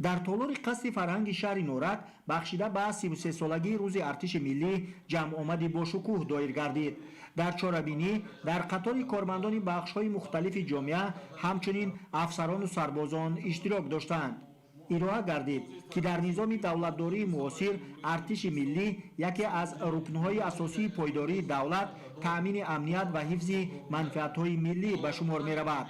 Дар толори қасри фарҳанги шаҳри Норак бахшида ба 33-солагии рӯзи артиши миллӣ ҷамъомади бошукӯҳ доир гардид. Дар чорабинӣ дар қатори кормандони бахшҳои мухталифи ҷомеа ҳамчунин афсарону сарбозон иштирок доштанд. Ироа гардид, ки дар низоми давлатдории муосир артиши миллӣ яке аз рукнҳои асосии пойдории давлат, таъмини амният ва ҳифзи манфиатҳои миллӣ ба шумор меравад.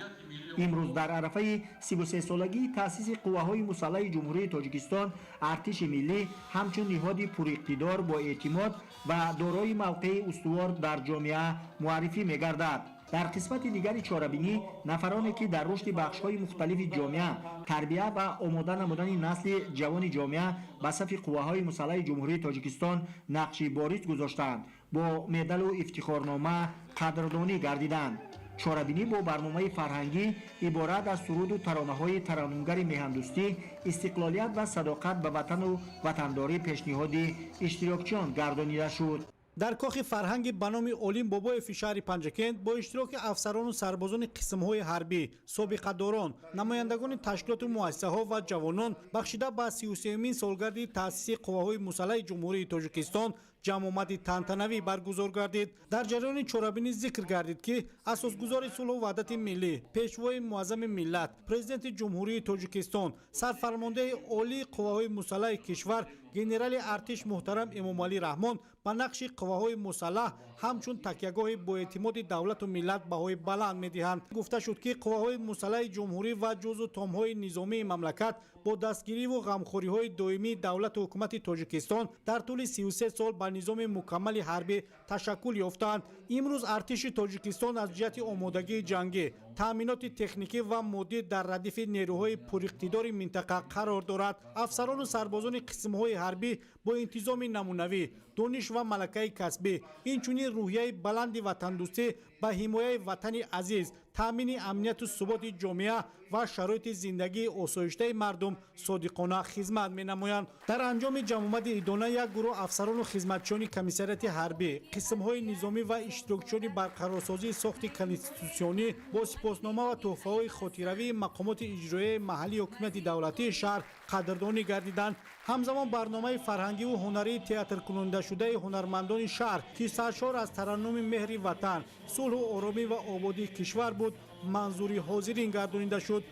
Имрӯз дар арафаи 33-солагии таъсиси қувваҳои мусаллаҳи Ҷумҳурии Тоҷикистон артиши миллӣ ҳамчун ниҳоди пуриқтидор, бо эътимод ва дорои мавқеи устувор дар ҷомеа муаррифӣ мегардад. Дар қисмати дигари чорабинӣ нафароне, ки дар рушди бахшҳои мухталифи ҷомеа, тарбия ва омода намудани насли ҷавони ҷомеа ба сафи қувваҳои мусаллаҳи Ҷумҳурии Тоҷикистон нақши бориз гузоштанд, бо медалу ифтихорнома қадрдонӣ гардиданд. Чорабинӣ бо барномаи фарҳангӣ иборат аз суруду таронаҳои тараннумгари меҳандӯстӣ, истиқлолият ва садоқат ба ватану ватандорӣ пешниҳоди иштирокчиён гардонида шуд. Дар кохи фарҳанги ба номи Олим Бобоеви шаҳри Панҷакент бо иштироки афсарону сарбозони қисмҳои ҳарбӣ, собиқадорон, намояндагони ташкилоту муассисаҳо ва ҷавонон бахшида ба 33-мин солгарди таъсиси қувваҳои мусаллаҳи Ҷумҳурии Тоҷикистон ҷамъомади тантанавӣ баргузор гардид. Дар ҷараёни чорабинӣ зикр гардид, ки асосгузори сулҳу ваҳдати миллӣ, пешвои муаззами миллат, президенти Ҷумҳурии Тоҷикистон, сарфармондаи олии қувваҳои мусаллаҳи кишвар генерали артиш муҳтарам Эмомалӣ Раҳмон ба нақши қувваҳои мусаллаҳ ҳамчун такягоҳи боэътимоди давлату миллат баҳои баланд медиҳанд. Гуфта шуд, ки қувваҳои мусаллаҳи ҷумҳурӣ ва ҷузу томҳои низомии мамлакат бо дастгириву ғамхориҳои доимии давлату ҳукумати Тоҷикистон дар тӯли 33 сол ба низоми мукаммали ҳарбӣ ташаккул ёфтаанд. Имрӯз артиши Тоҷикистон аз ҷиҳати омодагии ҷангӣ, таъминоти техникӣ ва моддӣ дар радифи нерӯҳои пуриқтидори минтақа қарор дорад. Афсарону сарбозони қисмҳои ҳарбӣ бо интизоми намунавӣ, дониш ва малакаи касбӣ, инчунин рӯҳияи баланди ватандӯстӣ ба ҳимояи ватани азиз, таъмини амнияту суботи ҷомеа ва шароити зиндагии осоиштаи мардум содиқона хизмат менамоянд. Дар анҷоми ҷамъомади идона як гурӯҳ афсарону хизматчиёни комиссариати ҳарбӣ, қисмҳои низомӣ ва иштирокчиёни барқарорсозии сохти конститутсионӣ бо сипоснома ва тӯҳфаҳои хотиравии мақомоти иҷроияи маҳаллии ҳукумати давлатии шаҳр қадрдонӣ гардиданд. Ҳамзамон барномаи фарҳангиву ҳунарии театркунондашудаи ҳунармандони шаҳр, ки саршор аз тараннуми меҳри ватан, сулҳу оромӣ ва ободии кишвар буд, манзури ҳозирин гардонида шуд.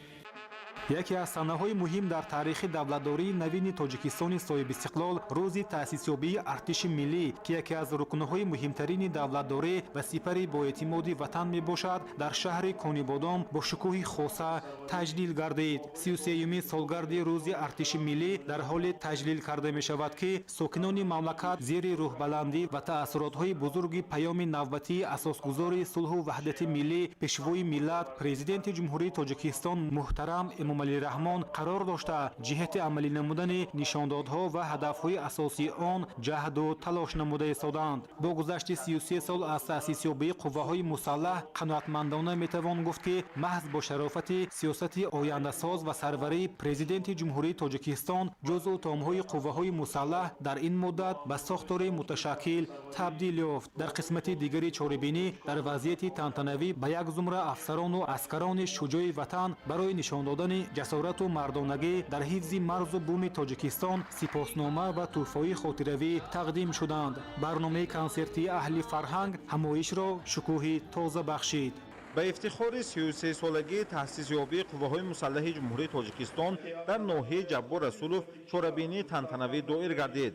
Яке аз саҳнаҳои муҳим дар таърихи давлатдории навини Тоҷикистони соҳибистиқлол рӯзи таъсисёбии артиши миллӣ, ки яке аз рукнҳои муҳимтарини давлатдорӣ ва сипари боэътимоди ватан мебошад, дар шаҳри Конибодом бо шукӯҳи хоса таҷлил гардид. 33-юмин солгарди рӯзи артиши миллӣ дар ҳоле таҷлил карда мешавад, ки сокинони мамлакат зери рӯҳбаландӣ ва таассуротҳои бузурги паёми навбатии асосгузори сулҳу ваҳдати миллӣ, пешвои миллат, Президенти Ҷумҳурии Тоҷикистон муҳтарам Эмомалӣ Раҳмон қарор дошта, ҷиҳати амалӣ намудани нишондодҳо ва ҳадафҳои асосии он ҷаҳду талош намуда истодаанд. Бо гузашти 33 сол аз таъсисёбии қувваҳои мусаллаҳ қаноатмандона метавон гуфт, ки маҳз бо шарофати сиёсати ояндасоз ва сарварии Президенти Ҷумҳурии Тоҷикистон ҷузъу томҳои қувваҳои мусаллаҳ дар ин муддат ба сохтори муташаккил табдил ёфт. Дар қисмати дигари чорабинӣ дар вазъияти тантанавӣ ба як зумра афсарону аскарони шуҷои ватан барои нишон додани ҷасорату мардонагӣ дар ҳифзи марзу буми Тоҷикистон сипоснома ва тӯҳфаи хотиравӣ тақдим шуданд. Барномаи консертии аҳли фарҳанг ҳамоишро шукӯҳи тоза бахшид. Ба ифтихори 33-солагии таъсисёбии қувваҳои мусаллаҳи Ҷумҳурии Тоҷикистон дар ноҳияи Ҷаббор Расулов чорабинии тантанавӣ доир гардид.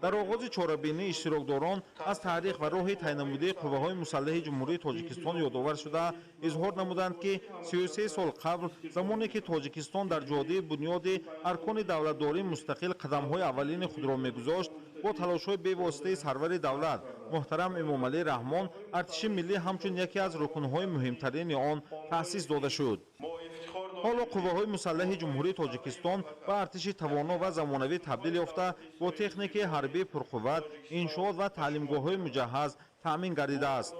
Дар оғози чорабинӣ иштирокдорон аз таърих ва роҳи тайнамудаи қувваҳои мусаллаҳи Ҷумҳурии Тоҷикистон ёдовар шуда изҳор намуданд, ки 33 сол қабл, замоне ки Тоҷикистон дар ҷодаи бунёди аркони давлатдории мустақил қадамҳои аввалини худро мегузошт, бо талошҳои бевоситаи сарвари давлат муҳтарам Эмомалӣ Раҳмон артиши миллӣ ҳамчун яке аз рукнҳои муҳимтарини он таъсис дода шуд. Ҳоло қувваҳои мусаллаҳи Ҷумҳурии Тоҷикистон ба артиши тавоно ва замонавӣ табдил ёфта, бо техникаи ҳарбии пурқувват, иншоот ва таълимгоҳҳои муҷаҳҳаз таъмин гардидааст.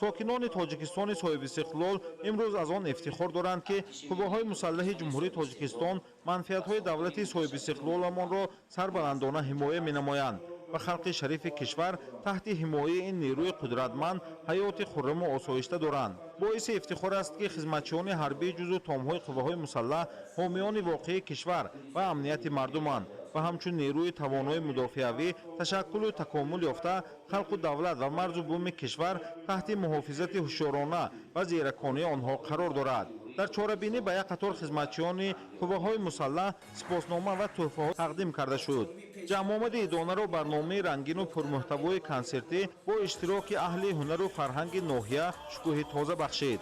Сокинони Тоҷикистони соҳибистиқлол имрӯз аз он ифтихор доранд, ки қувваҳои мусаллаҳи Ҷумҳурии Тоҷикистон манфиатҳои давлати соҳибистиқлоламонро сарбаландона ҳимоя менамоянд ва халқи шарифи кишвар таҳти ҳимояи ин нерӯи қудратманд ҳаёти хурраму осоишта доранд. Боиси ифтихор аст, ки хизматчиёни ҳарбии ҷузъу томҳои қувваҳои мусаллаҳ ҳомиёни воқеии кишвар ва амнияти мардуманд ва ҳамчун нерӯи тавонои мудофиавӣ ташаккулу такомул ёфта, халқу давлат ва марзу буми кишвар таҳти муҳофизати ҳушёрона ва зираконии онҳо қарор дорад. Дар чорабинӣ ба як қатор хизматчиёни қувваҳои мусаллаҳ сипоснома ва тӯҳфаҳо тақдим карда шуд. Ҷамъомади идонаро барномаи рангину пурмуҳтавои консертӣ бо иштироки аҳли ҳунару фарҳанги ноҳия шукӯҳи тоза бахшид.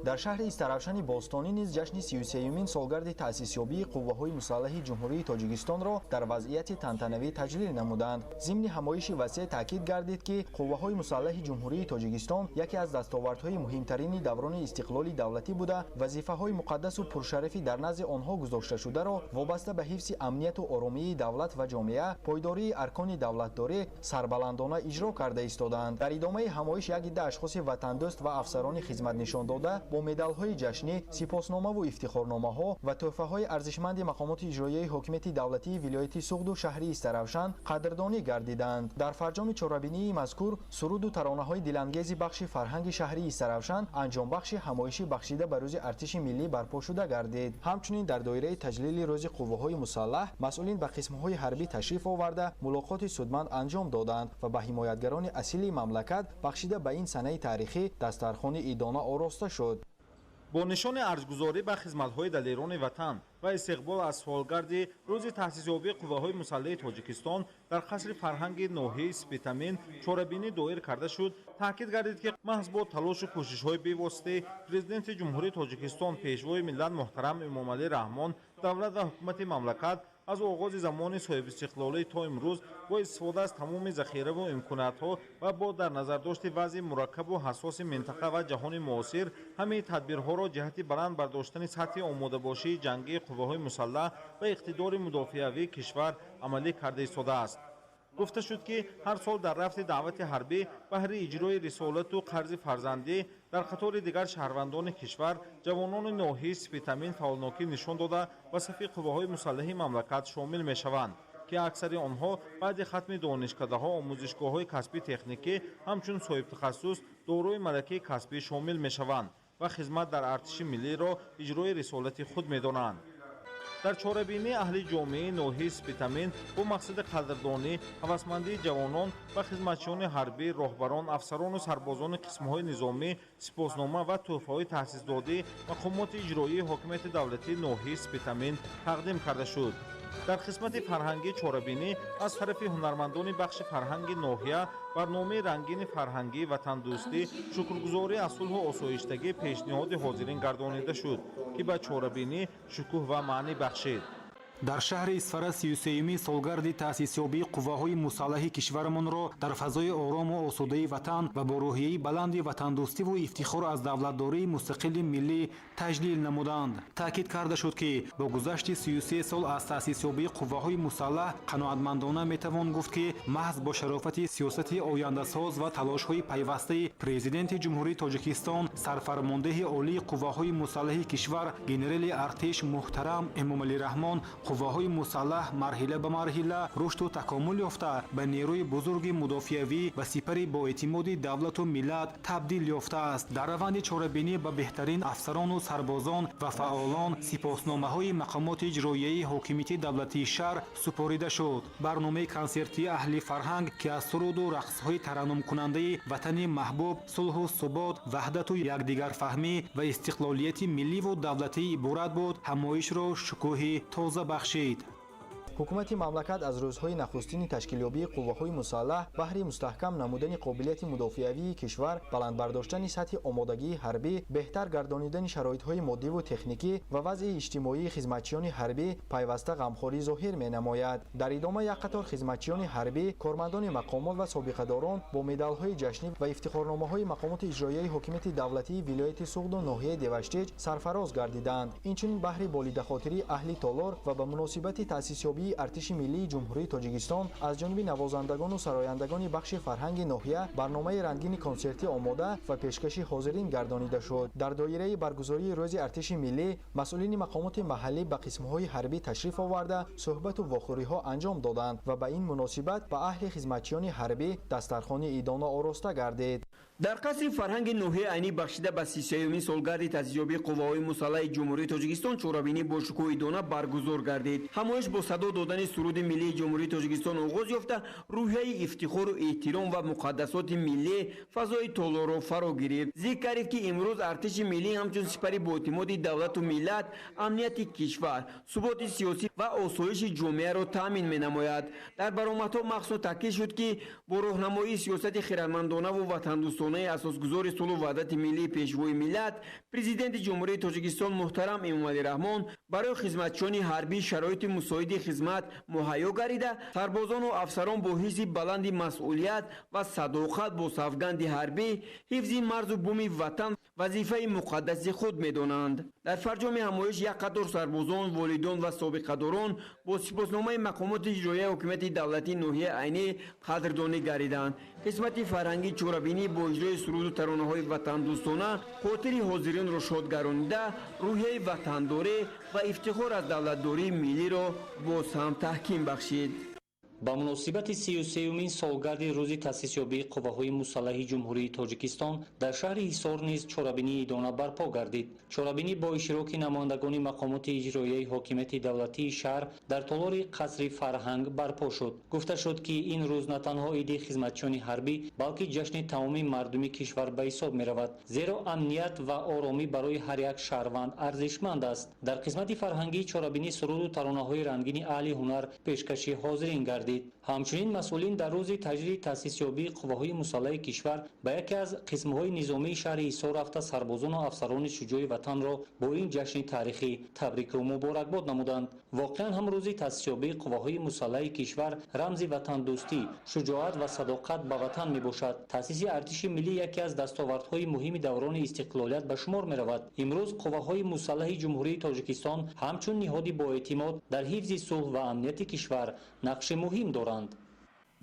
Дар шаҳри Истаравшани бостонӣ низ ҷашни 33-юмин солгарди таъсисёбии қувваҳои мусаллаҳи Ҷумҳурии Тоҷикистонро дар вазъияти тантанавӣ таҷлил намуданд. Зимни ҳамоиши васеъ таъкид гардид, ки қувваҳои мусаллаҳи Ҷумҳурии Тоҷикистон яке аз дастовардҳои муҳимтарини даврони истиқлоли давлатӣ буда, вазифаҳои муқаддасу пуршарафӣ дар назди онҳо гузошташударо вобаста ба ҳифзи амнияту оромии давлат ва ҷомеа, пойдории аркони давлатдорӣ сарбаландона иҷро карда истодаанд. Дар идомаи ҳамоиш як идда ашхоси ватандӯст ва афсарони хизматнишондода бо медалҳои ҷашнӣ, сипосномаву ифтихорномаҳо ва тӯҳфаҳои арзишманди мақомоти иҷроияи ҳокимияти давлатии вилояти Суғду шаҳри Истаравшан қадрдонӣ гардиданд. Дар фарҷоми чорабинии мазкур суруду таронаҳои дилангези бахши фарҳанги шаҳри Истаравшан анҷомбахши ҳамоиши бахшида ба рӯзи артиши миллӣ барпо шуда гардид. Ҳамчунин дар доираи таҷлили рӯзи қувваҳои мусаллаҳ масъулин ба қисмҳои ҳарбӣ ташриф оварда, мулоқоти судманд анҷом доданд ва ба ҳимоятгарони асили мамлакат бахшида ба ин санаи таърихӣ дастархони идона ороста шуд. Бо нишони арҷгузорӣ ба хизматҳои далерони ватан ва истиқбол аз солгарди рӯзи таъсисёбии қувваҳои мусаллаҳи Тоҷикистон дар қасри фарҳанги ноҳияи Спитамен чорабинӣ доир карда шуд. Таъкид гардид, ки маҳз бо талошу кӯшишҳои бевоситаи Президенти Ҷумҳурии Тоҷикистон, Пешвои миллат муҳтарам Эмомалӣ Раҳмон, давлат ва ҳукумати мамлакат аз оғози замони соҳибистиқлолӣ то имрӯз бо истифода аз тамоми захираву имкониятҳо ва бо дар назардошти вазъи мураккабу ҳассоси минтақа ва ҷаҳони муосир ҳамаи тадбирҳоро ҷиҳати баланд бардоштани сатҳи омодабошии ҷангии қувваҳои мусаллаҳ ва иқтидори мудофиавии кишвар амалӣ карда истодааст. Гуфта шуд, ки ҳар сол дар рафти даъвати ҳарбӣ баҳри иҷрои рисолату қарзи фарзандӣ дар қатори дигар шаҳрвандони кишвар ҷавонони ноҳияи Спитамен фаъолнокӣ нишон дода ба сафи қувваҳои мусаллаҳи мамлакат шомил мешаванд, ки аксари онҳо баъди хатми донишкадаҳо, омӯзишгоҳҳои касбӣ техникӣ ҳамчун соҳибтахассус дорои малакаи касбӣ шомил мешаванд ва хизмат дар артиши миллиро иҷрои рисолати худ медонанд. Дар чорабинии аҳли ҷомеаи ноҳияи Спитамен бо мақсади қадрдонӣ, ҳавасмандии ҷавонон ва хизматчиёни ҳарбӣ, роҳбарон, афсарону сарбозони қисмҳои низомӣ сипоснома ва тӯҳфаҳои таъсисдодии мақомоти иҷроии ҳокимияти давлатии ноҳияи Спитамен тақдим карда шуд. Дар қисмати фарҳангии чорабинӣ аз тарафи ҳунармандони бахши фарҳанги ноҳия барномаи рангини фарҳангӣ, ватандӯстӣ, шукргузорӣ аз сулҳу осоиштагӣ пешниҳоди ҳозирин гардонида шуд, ки ба чорабинӣ шукӯҳ ва маънӣ бахшид. Дар шаҳри Исфара 33-юми солгарди таъсисёбии қувваҳои мусаллаҳи кишварамонро дар фазои орому осудаи ватан ва бо рӯҳияи баланди ватандӯстиву ифтихор аз давлатдории мустақили миллӣ таҷлил намуданд. Таъкид карда шуд, ки бо гузашти 33 сол аз таъсисёбии қувваҳои мусаллаҳ қаноатмандона метавон гуфт, ки маҳз бо шарофати сиёсати ояндасоз ва талошҳои пайвастаи Президенти Ҷумҳурии Тоҷикистон, сарфармондеҳи олии қувваҳои мусаллаҳи кишвар, генерали артиш муҳтарам Эмомалӣ Раҳмон, қувваҳои мусаллаҳ марҳила ба марҳила рушду такомул ёфта, ба нерӯи бузурги мудофиавӣ ва сипари боэътимоди давлату миллат табдил ёфтааст. Дар раванди чорабинӣ ба беҳтарин афсарону сарбозон ва фаъолон сипосномаҳои мақомоти иҷроияи ҳокимияти давлатии шаҳр супорида шуд. Барномаи консертии аҳли фарҳанг, ки аз суруду рақсҳои тараннумкунандаи ватани маҳбуб, сулҳу субот, ваҳдату якдигарфаҳмӣ ва истиқлолияти милливу давлатӣ иборат буд, ҳамоишро шукӯҳи тоза бахшид. Ҳукумати мамлакат аз рӯзҳои нахустини ташкилёбии қувваҳои мусаллаҳ баҳри мустаҳкам намудани қобилияти мудофиавии кишвар, баланд бардоштани сатҳи омодагии ҳарбӣ, беҳтар гардонидани шароитҳои моддиву техникӣ ва вазъи иҷтимоии хизматчиёни ҳарбӣ пайваста ғамхорӣ зоҳир менамояд. Дар идома як қатор хизматчиёни ҳарбӣ, кормандони мақомот ва собиқадорон бо медалҳои ҷашнӣ ва ифтихорномаҳои мақомоти иҷроияи ҳокимияти давлатии вилояти Суғду ноҳияи Деваштич сарфароз гардиданд. Инчунин баҳри болидахотирии аҳли толор ва ба муносибати таъсисёбии Артиши миллии Ҷумҳурии Тоҷикистон аз ҷониби навозандагону сарояндагони бахши фарҳанги ноҳия барномаи рангини консертӣ омода ва пешкаши ҳозирин гардонида шуд. Дар доираи баргузории рӯзи Артиши миллӣ масъулини мақомоти маҳаллӣ ба қисмҳои ҳарбӣ ташриф оварда, суҳбату вохӯриҳо анҷом доданд ва ба ин муносибат ба аҳли хизматчиёни ҳарбӣ дастархони идона ороста гардид. Дар қасри фарҳанги ноҳияи Айнӣ бахшида ба 33-юмин солгарди таъсисёбии қувваҳои мусаллаҳи Ҷумҳурии Тоҷикистон чорабинӣ бо шукӯҳи идона баргузор гардид. Ҳамоиш бо садо додани суруди миллии Ҷумҳурии Тоҷикистон оғоз ёфта, рӯҳияи ифтихору эҳтиром ва муқаддасоти миллӣ фазои толорро фаро гирифт. Зикр кард, ки имрӯз Артиши миллӣ ҳамчун сипари боэътимоди давлату миллат, амнияти кишвар, суботи сиёсӣ ва осоиши ҷомеаро таъмин менамояд. Дар баромадҳо махсус таъкид шуд, ки бо роҳнамоии сиёсати хирадмандонаву ватандӯстона асосгузори сулҳу ваҳдати миллии Пешвои миллат, Президенти Ҷумҳурии Тоҷикистон муҳтарам Эмомалӣ Раҳмон барои хизматчиёни ҳарбӣ шароити мусоиди хизмат муҳайё гардида, сарбозону афсарон бо ҳисси баланди масъулият ва садоқат бо савганди ҳарбӣ ҳифзи марзу буми ватан вазифаи муқаддаси худ медонанд. Дар фарҷоми ҳамоиш як қатор сарбозон, волидон ва собиқадорон бо сипосномаи мақомоти иҷроияи ҳокимияти давлатии ноҳияи Айнӣ қадрдонӣ гардиданд. Қисмати фарҳангии чорабинӣ бо иҷрои суруду таронаҳои ватандӯстона хотири ҳозиринро шод гардонида, рӯҳияи ватандорӣ ва ифтихор аз давлатдории миллиро боз ҳам таҳким бахшид. Ба муносибати 33-юмин солгарди рӯзи таъсисёбии қувваҳои мусаллаҳи Ҷумҳурии Тоҷикистон дар шаҳри Ҳисор низ чорабинии идона барпо гардид. Чорабинӣ бо иштироки намояндагони мақомоти иҷроияи ҳокимияти давлатии шаҳр дар толори қасри фарҳанг барпо шуд. Гуфта шуд, ки ин рӯз на танҳо иди хизматчиёни ҳарбӣ, балки ҷашни тамоми мардуми кишвар ба ҳисоб меравад, зеро амният ва оромӣ барои ҳар як шаҳрванд арзишманд аст. Дар қисмати фарҳангии чорабинӣ суруду таронаҳои рангини аҳли ҳунар пешкаши ҳозирин гардид. Ҳамчунин масъулин дар рӯзи таҷлили таъсисёбии қувваҳои мусаллаҳи кишвар ба яке аз қисмҳои низомии шаҳри Ҳисор рафта, сарбозону афсарони шуҷои ватанро бо ин ҷашни таърихӣ табрику муборакбод намуданд. Воқеан ҳам рӯзи таъсисёбии қувваҳои мусаллаҳи кишвар рамзи ватандӯстӣ, шуҷоат ва садоқат ба ватан мебошад. Таъсиси Артиши миллӣ яке аз дастовардҳои муҳими даврони истиқлолият ба шумор меравад. Имрӯз қувваҳои мусаллаҳи Ҷумҳурии Тоҷикистон ҳамчун ниҳоди боэътимод дар ҳифзи сулҳ ва амнияти кишвар нақши муҳим доранд.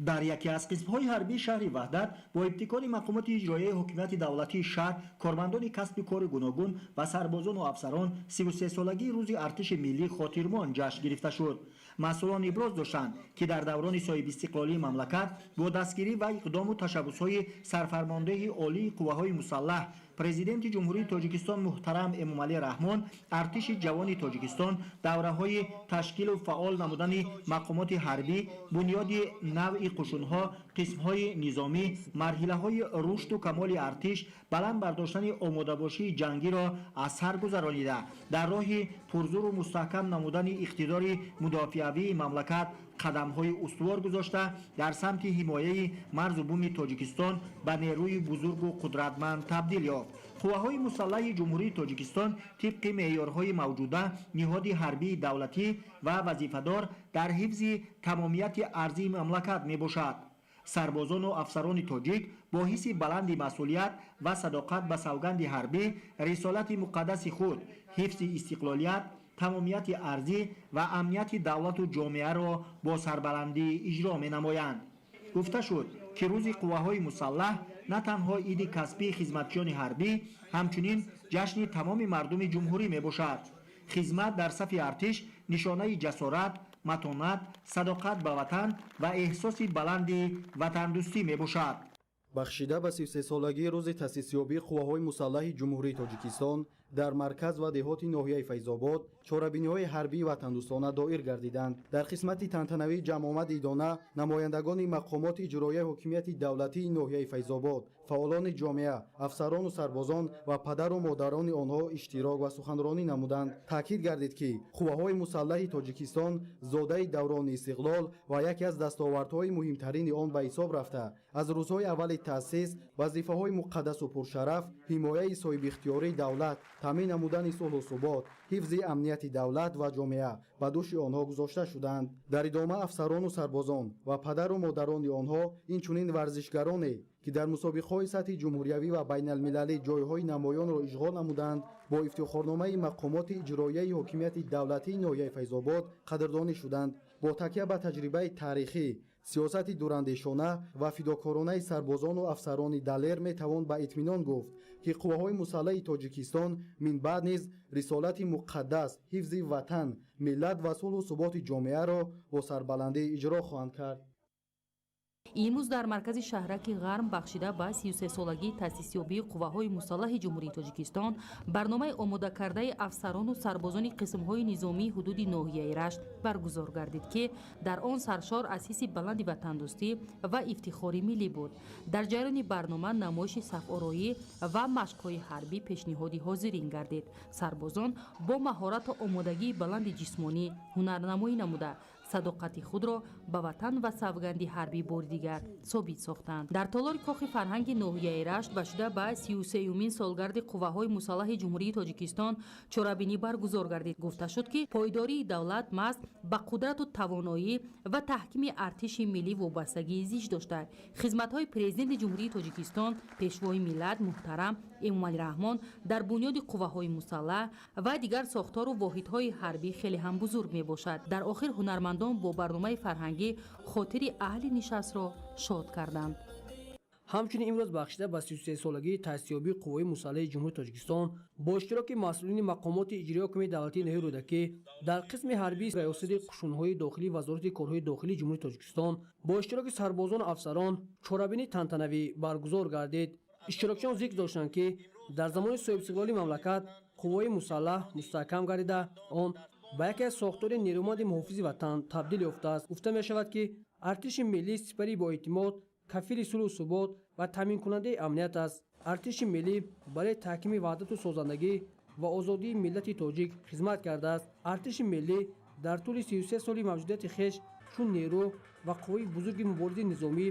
Дар яке аз қисмҳои ҳарбии шаҳри Ваҳдат бо ибтикори мақомоти иҷроияи ҳокимияти давлатии шаҳр, кормандони касби кори гуногун ва сарбозону афсарон 33-солагии рӯзи Артиши миллӣ хотирмон ҷашн гирифта шуд. Масъулон иброз доштанд, ки дар даврони соҳибистиқлолии мамлакат бо дастгирӣ ва иқдому ташаббусҳои сарфармондеҳи олии қувваҳои мусаллаҳ, Президенти Ҷумҳурии Тоҷикистон муҳтарам Эмомалӣ Раҳмон, артиши ҷавони Тоҷикистон давраҳои ташкилу фаъол намудани мақомоти ҳарбӣ, бунёди навъи қушунҳо, қисмҳои низомӣ, марҳилаҳои рушду камоли артиш, баланд бардоштани омодабошии ҷангиро аз сар гузаронида, дар роҳи пурзуру мустаҳкам намудани иқтидори мудофиавии мамлакат қадамҳои устувор гузошта, дар самти ҳимояи марзу буми Тоҷикистон ба нерӯи бузургу қудратманд табдил ёфт. Қувваҳои мусаллаҳи Ҷумҳурии Тоҷикистон тибқи меъёрҳои мавҷуда ниҳоди ҳарбии давлатӣ ва вазифадор дар ҳифзи тамомияти арзии мамлакат мебошад. Сарбозону афсарони тоҷик бо ҳисси баланди масъулият ва садоқат ба савганди ҳарбӣ рисолати муқаддаси худ, ҳифзи истиқлолият, тамомияти арзӣ ва амнияти давлату ҷомеаро бо сарбаландӣ иҷро менамоянд. Гуфта шуд, ки рӯзи қувваҳои мусаллаҳ на танҳо иди касбии хизматчиёни ҳарбӣ, ҳамчунин ҷашни тамоми мардуми ҷумҳурӣ мебошад. Хизмат дар сафи артиш нишонаи ҷасорат, матонат, садоқат ба ватан ва эҳсоси баланди ватандӯстӣ мебошад. Бахшида ба 33-солагии рӯзи таъсисёбии қувваҳои мусаллаҳи Ҷумҳурии Тоҷикистон дар марказ ва деҳоти ноҳияи Файзобод чорабиниҳои ҳарбии ватандӯстона доир гардиданд. Дар қисмати тантанавии ҷамъомади идона намояндагони мақомоти иҷроияи ҳокимияти давлатии ноҳияи Файзобод, фаъолони ҷомеа, афсарону сарбозон ва падару модарони онҳо иштирок ва суханронӣ намуданд. Таъкид гардид, ки қувваҳои мусаллаҳи Тоҷикистон зодаи даврони истиқлол ва яке аз дастовардҳои муҳимтарини он ба ҳисоб рафта, аз рӯзҳои аввали таъсис вазифаҳои муқаддасу пуршараф, ҳимояи соҳибихтиёрии давлат, таъмин намудани сулҳу субот, ҳифзи амнияти давлат ва ҷомеа ба дӯши онҳо гузошта шуданд. Дар идома афсарону сарбозон ва падару модарони онҳо, инчунин варзишгароне, ки дар мусобиқаҳои сатҳи ҷумҳуриявӣ ва байналмилалӣ ҷойҳои намоёнро ишғол намуданд, бо ифтихорномаи мақомоти иҷроияи ҳокимияти давлатии ноҳияи Файзобод қадрдонӣ шуданд. Бо такя ба таҷрибаи таърихӣ, сиёсати дурандешона ва фидокоронаи сарбозону афсарони далер метавон ба итминон гуфт, ки қувваҳои мусаллаҳи Тоҷикистон минбаъд низ рисолати муқаддас, ҳифзи ватан, миллат ва сулҳу суботи ҷомеаро бо сарбаландӣ иҷро хоҳанд кард. Имрӯз дар маркази шаҳраки Ғарм бахшида ба 33-солагии таъсисёбии қувваҳои мусаллаҳи Ҷумҳурии Тоҷикистон барномаи омодакардаи афсарону сарбозони қисмҳои низомии ҳудуди ноҳияи Рашт баргузор гардид, ки дар он саршор аз ҳисси баланди ватандӯстӣ ва ифтихори миллӣ буд. Дар ҷараёни барнома намоиши сафороӣ ва машқҳои ҳарбӣ пешниҳоди ҳозирин гардид. Сарбозон бо маҳорату омодагии баланди ҷисмонӣ ҳунарнамоӣ намуда, садоқати худро ба ватан ва савганди ҳарбӣ бори дигар собит сохтанд. Дар толори кохи фарҳанги ноҳияи Рашт бахшида ба 33-юмин солгарди қувваҳои мусаллаҳи Ҷумҳурии Тоҷикистон чорабинӣ баргузор гардид. Гуфта шуд, ки пойдории давлат маҳз ба қудрату тавоноӣ ва таҳкими артиши миллӣ вобастагии зич дошта, хизматҳои Президенти Ҷумҳурии Тоҷикистон, Пешвои миллат муҳтарам Эмомалӣ Раҳмон дар бунёди қувваҳои мусаллаҳ ва дигар сохтору воҳидҳои ҳарбӣ хеле ҳам бузург мебошад. Дар охир ҳунармандон бо барномаи фарҳангӣ хотири аҳли нишастро шод карданд. Ҳамчунин имрӯз бахшида ба 33-солагии таъсисёбии қувваҳои мусаллаҳи Ҷумҳурии Тоҷикистон бо иштироки масъулини мақомоти иҷроияи ҳокимияти давлатии ноҳияи Рӯдакӣ дар қисми ҳарбии раёсати қушунҳои дохилии Вазорати корҳои дохилии Ҷумҳурии Тоҷикистон бо иштироки сарбозону афсарон чорабинии тантанавӣ баргузор гардид. Иштирокчиён зикр доштанд, ки дар замони соҳибистиқлолии мамлакат қувваҳои мусаллаҳ мустаҳкам гардида, он ба яке аз сохтори нерӯманди муҳофизи ватан табдил ёфтааст. Гуфта мешавад, ки артиши миллӣ сипари боэътимод, кафили сулҳу субот ва таъминкунандаи амният аст. Артиши миллӣ барои таҳкими ваҳдату созандагӣ ва озодии миллати тоҷик хизмат кардааст. Артиши миллӣ дар тӯли 33 соли мавҷудияти хеш чун нерӯ ва қувваи бузурги муборизи низомӣ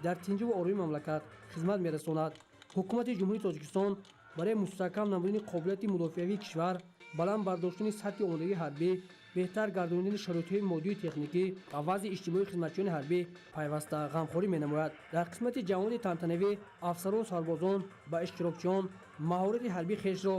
дар тинҷӣ ва оромии мамлакат хизмат мерасонад. Ҳукумати Ҷумҳурии Тоҷикистон барои мустаҳкам намудани қобилияти мудофиавии кишвар, баланд бардоштани сатҳи омодагии ҳарбӣ, беҳтар гардонидани шароитҳои моддию техникӣ ва вазъи иҷтимоии хизматчиёни ҳарбӣ пайваста ғамхорӣ менамояд. Дар қисмати ҷавони тантанавӣ афсарону сарбозон ба иштирокчиён маҳорати ҳарбии хешро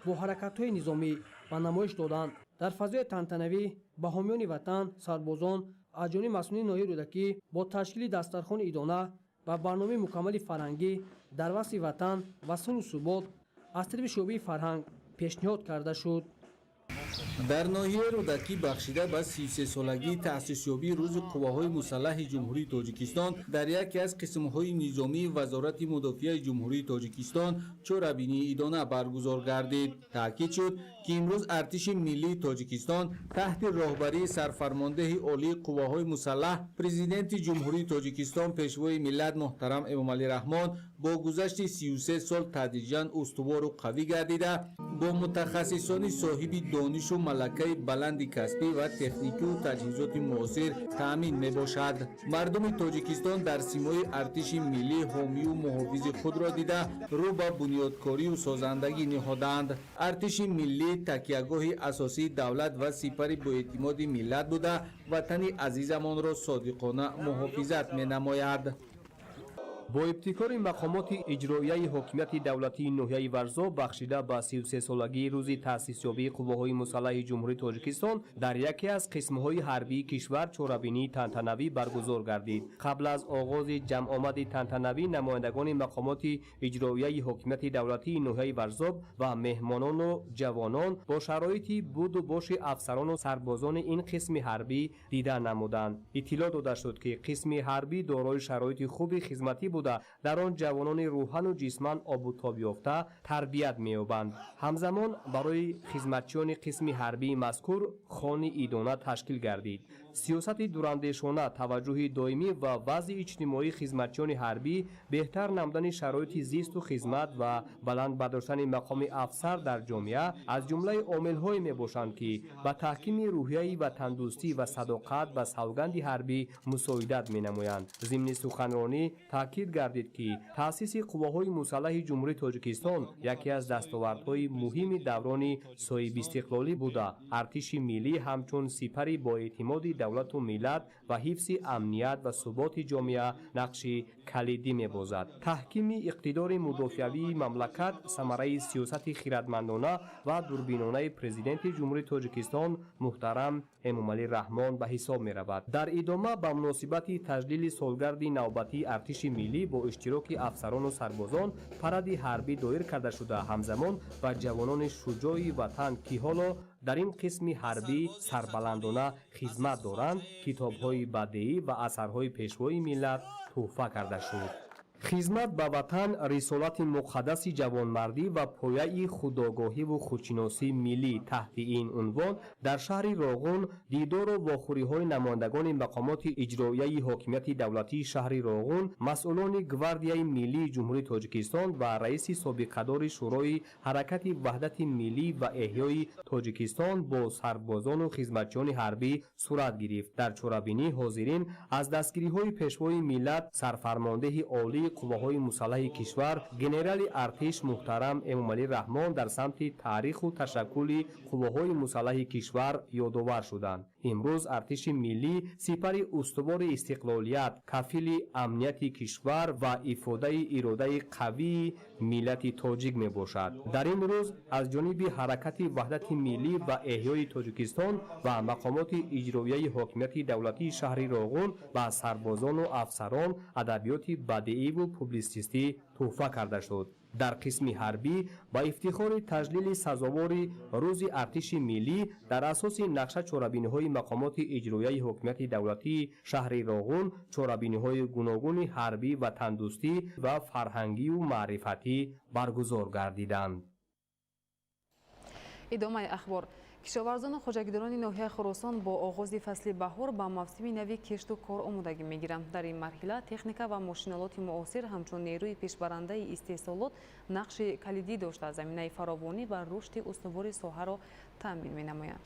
бо ҳаракатҳои низомӣ ба намоиш доданд. Дар фазои тантанавӣ ба ҳомиёни ватан, сарбозон аз ҷониби масъулини ноҳияи Рӯдакӣ бо ташкили дастархони идона ва барномаи мукаммали фарҳангӣ дар васфи ватан ва сулҳу субот аз тарафи шӯъбаи фарҳанг пешниҳод карда шуд. Дар ноҳияи Рӯдакӣ бахшида ба 33-солагии таъсисёбии Рӯзи Қувваҳои Мусаллаҳи Ҷумҳурии Тоҷикистон дар яке аз қисмҳои низомии Вазорати Мудофиаи Ҷумҳурии Тоҷикистон чорабинии идона баргузор гардид. Таъкид шуд, ки имрӯз Артиши Миллии Тоҷикистон таҳти роҳбарии Сарфармондеҳи Олии Қувваҳои Мусаллаҳ, Президенти Ҷумҳурии Тоҷикистон, Пешвои миллат муҳтарам Эмомалӣ Раҳмон бо гузашти 33 сол тадриҷан устувору қавӣ гардида, бо мутахассисони соҳиби донишу малакаи баланди касбӣ ва техникию таҷҳизоти муосир таъмин мебошад. Мардуми Тоҷикистон дар симои Артиши Миллӣ ҳомию муҳофизи худро дида, рӯ ба бунёдкорию созандагӣ ниҳодаанд. Артиши Миллӣ такягоҳи асосии давлат ва сипари боэътимоди миллат буда, ватани азизамонро содиқона муҳофизат менамояд. Бо ибтикори мақомоти иҷроияи ҳокимияти давлатии ноҳияи Варзоб бахшида ба 33-солагии рӯзи таъсисёбии Қувваҳои Мусаллаҳи Ҷумҳурии Тоҷикистон дар яке аз қисмҳои ҳарбии кишвар чорабинии тантанавӣ баргузор гардид. Қабл аз оғози ҷамъомади тантанавӣ намояндагони мақомоти иҷроияи ҳокимияти давлатии ноҳияи Варзоб ва меҳмонону ҷавонон бо шароити буду боши афсарону сарбозони ин қисми ҳарбӣ дида намуданд. Иттилоъ дода шуд, ки қисми ҳарбӣ дорои шароити хуби хизматӣ буда, дар он ҷавонони рӯҳану ҷисман обутобёфта тарбият меёбанд. Ҳамзамон барои хизматчиёни қисми ҳарбии мазкур хони идона ташкил гардид. Сиёсати дурандешона, таваҷҷӯҳи доимӣ ва вазъи иҷтимоии хизматчиёни ҳарбӣ, беҳтар намудани шароити зисту хизмат ва баланд бардоштани мақоми афсар дар ҷомеа аз ҷумлаи омилҳое мебошанд, ки ба таҳкими рӯҳияи ватандӯстӣ ва садоқат ба савганди ҳарбӣ мусоидат менамоянд. Зимни суханронӣ таъкид гардид, ки таъсиси Қувваҳои Мусаллаҳи Ҷумҳурии Тоҷикистон яке аз дастовардҳои муҳими даврони соҳибистиқлолӣ буда, Артиши Миллӣ ҳамчун сипари боэътимоди давлату миллат ва ҳифзи амният ва суботи ҷомеа нақши калидӣ мебозад. Таҳкими иқтидори мудофиавии мамлакат самараи сиёсати хиратмандона ва дурбинонаи Президенти Ҷумҳурии Тоҷикистон муҳтарам Эмомалӣ Раҳмон ба ҳисоб меравад. Дар идома ба муносибати таҷлили солгарди навбатии Артиши Миллӣ бо иштироки афсарону сарбозон паради ҳарбӣ доир карда шуда, ҳамзамон ба ҷавонони шуҷои ватан, ки ҳоло дар ин қисми ҳарбӣ сарбаландона хизмат доранд, китобҳои бадеӣ ва асарҳои Пешвои миллат тӯҳфа карда шуд. Хизмат ба ватан рисолати муқаддаси ҷавонмардӣ ва пояи худогоҳиву худшиносии миллӣ таҳти ин унвон дар шаҳри Роғун дидору вохӯриҳои намояндагони мақомоти иҷроияи ҳокимияти давлатии шаҳри Роғун, масъулони Гвардияи Миллии Ҷумҳурии Тоҷикистон ва раиси собиқадори Шӯрои ҳаракати ваҳдати миллӣ ва эҳёи Тоҷикистон бо сарбозону хизматчиёни ҳарбӣ сурат гирифт. Дар чорабинӣ ҳозирин аз дастгириҳои Пешвои миллат, Сарфармондеҳи Олии Қувваҳои Мусаллаҳи кишвар, генерали артиш муҳтарам Эмомалӣ Раҳмон дар самти таъриху ташаккули Қувваҳои Мусаллаҳи кишвар ёдовар шуданд. Имрӯз Артиши Миллӣ сипари устувори истиқлолият, кафили амнияти кишвар ва ифодаи иродаи қавии миллати тоҷик мебошад. Дар ин рӯз аз ҷониби ҳаракати ваҳдати миллӣ ва эҳёи Тоҷикистон ва мақомоти иҷроияи ҳокимияти давлатии шаҳри Роғун ба сарбозону афсарон адабиёти бадеиву публитсистӣ тӯҳфа карда шуд. Дар қисми ҳарбӣ ба ифтихори таҷлили сазовори Рӯзи Артиши Миллӣ дар асоси нақша чорабиниҳои мақомоти иҷроияи ҳокимияти давлатии шаҳри Роғун чорабиниҳои гуногуни ҳарбӣ, ватандӯстӣ ва фарҳангию маърифатӣ баргузор гардиданд. Идомаи ахбор. Кишоварзону хоҷагидорони ноҳияи Хуросон бо оғози фасли баҳор ба мавсими нави кишту кор омодагӣ мегиранд. Дар ин марҳила техника ва мошинолоти муосир ҳамчун нерӯи пешбарандаи истеҳсолот нақши калидӣ дошта, заминаи фаровонӣ ва рушди устувори соҳаро таъмин менамоянд.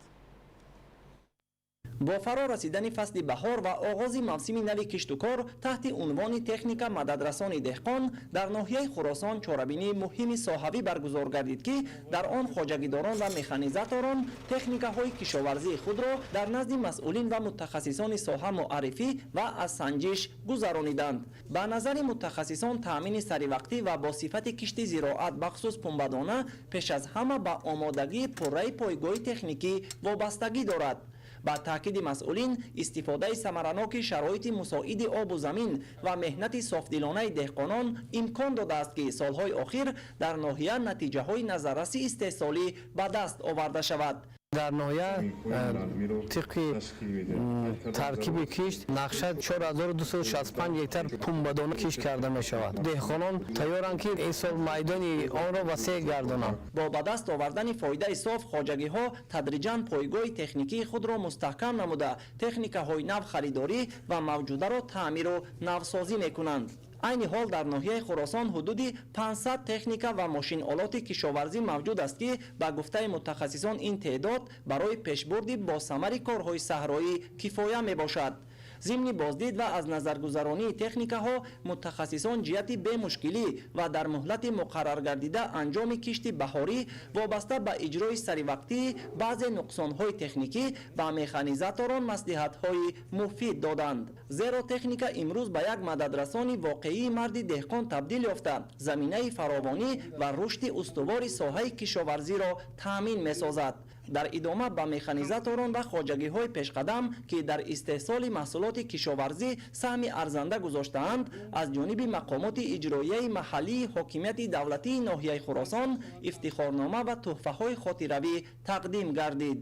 Бо фаро расидани фасли баҳор ва оғози мавсими нави киштукор таҳти унвони «Техника мададрасони деҳқон» дар ноҳияи Хуросон чорабинии муҳими соҳавӣ баргузор гардид, ки дар он хоҷагидорон ва механизаторон техникаҳои кишоварзии худро дар назди масъулин ва мутахассисони соҳа муаррифӣ ва аз санҷиш гузарониданд. Ба назари мутахассисон, таъмини саривақтӣ ва бо сифати кишти зироат, бахусус пунбадона, пеш аз ҳама ба омодагии пурраи пойгоҳи техникӣ вобастагӣ дорад. Ба таъкиди масъулин, истифодаи самараноки шароити мусоиди обу замин ва меҳнати софдилонаи деҳқонон имкон додааст, ки солҳои охир дар ноҳия натиҷаҳои назарраси истеҳсолӣ ба даст оварда шавад. Дар ноҳия тибқи таркиби кишт нақша 4265 гектар пунбадона кишт карда мешавад. Деҳқонон тайёранд, ки ин сол майдони онро васеъ гардонанд. Бо ба даст овардани фоидаи соф хоҷагиҳо тадриҷан пойгоҳи техникии худро мустаҳкам намуда, техникаҳои нав харидорӣ ва мавҷударо таъмиру навсозӣ мекунанд. Айни ҳол дар ноҳияи Хуросон ҳудуди 500 техника ва мошинолоти кишоварзӣ мавҷуд аст, ки ба гуфтаи мутахассисон ин теъдод барои пешбурди босамари корҳои саҳроӣ кифоя мебошад. Зимни боздид ва аз назаргузаронии техникаҳо мутахассисон ҷиҳати бемушкилӣ ва дар муҳлати муқарраргардида анҷоми кишти баҳорӣ вобаста ба иҷрои саривақтии баъзе нуқсонҳои техникӣ ба механизаторон маслиҳатҳои муфид доданд. Зеро техника имрӯз ба як мададрасони воқеии марди деҳқон табдил ёфта, заминаи фаровонӣ ва рушди устувори соҳаи кишоварзиро таъмин месозад. Дар идома ба механизаторон ва хоҷагиҳои пешқадам, ки дар истеҳсоли маҳсулоти кишоварзӣ саҳми арзанда гузоштаанд, аз ҷониби мақомоти иҷроияи маҳаллии ҳокимияти давлатии ноҳияи Хуросон ифтихорнома ва тӯҳфаҳои хотиравӣ тақдим гардид.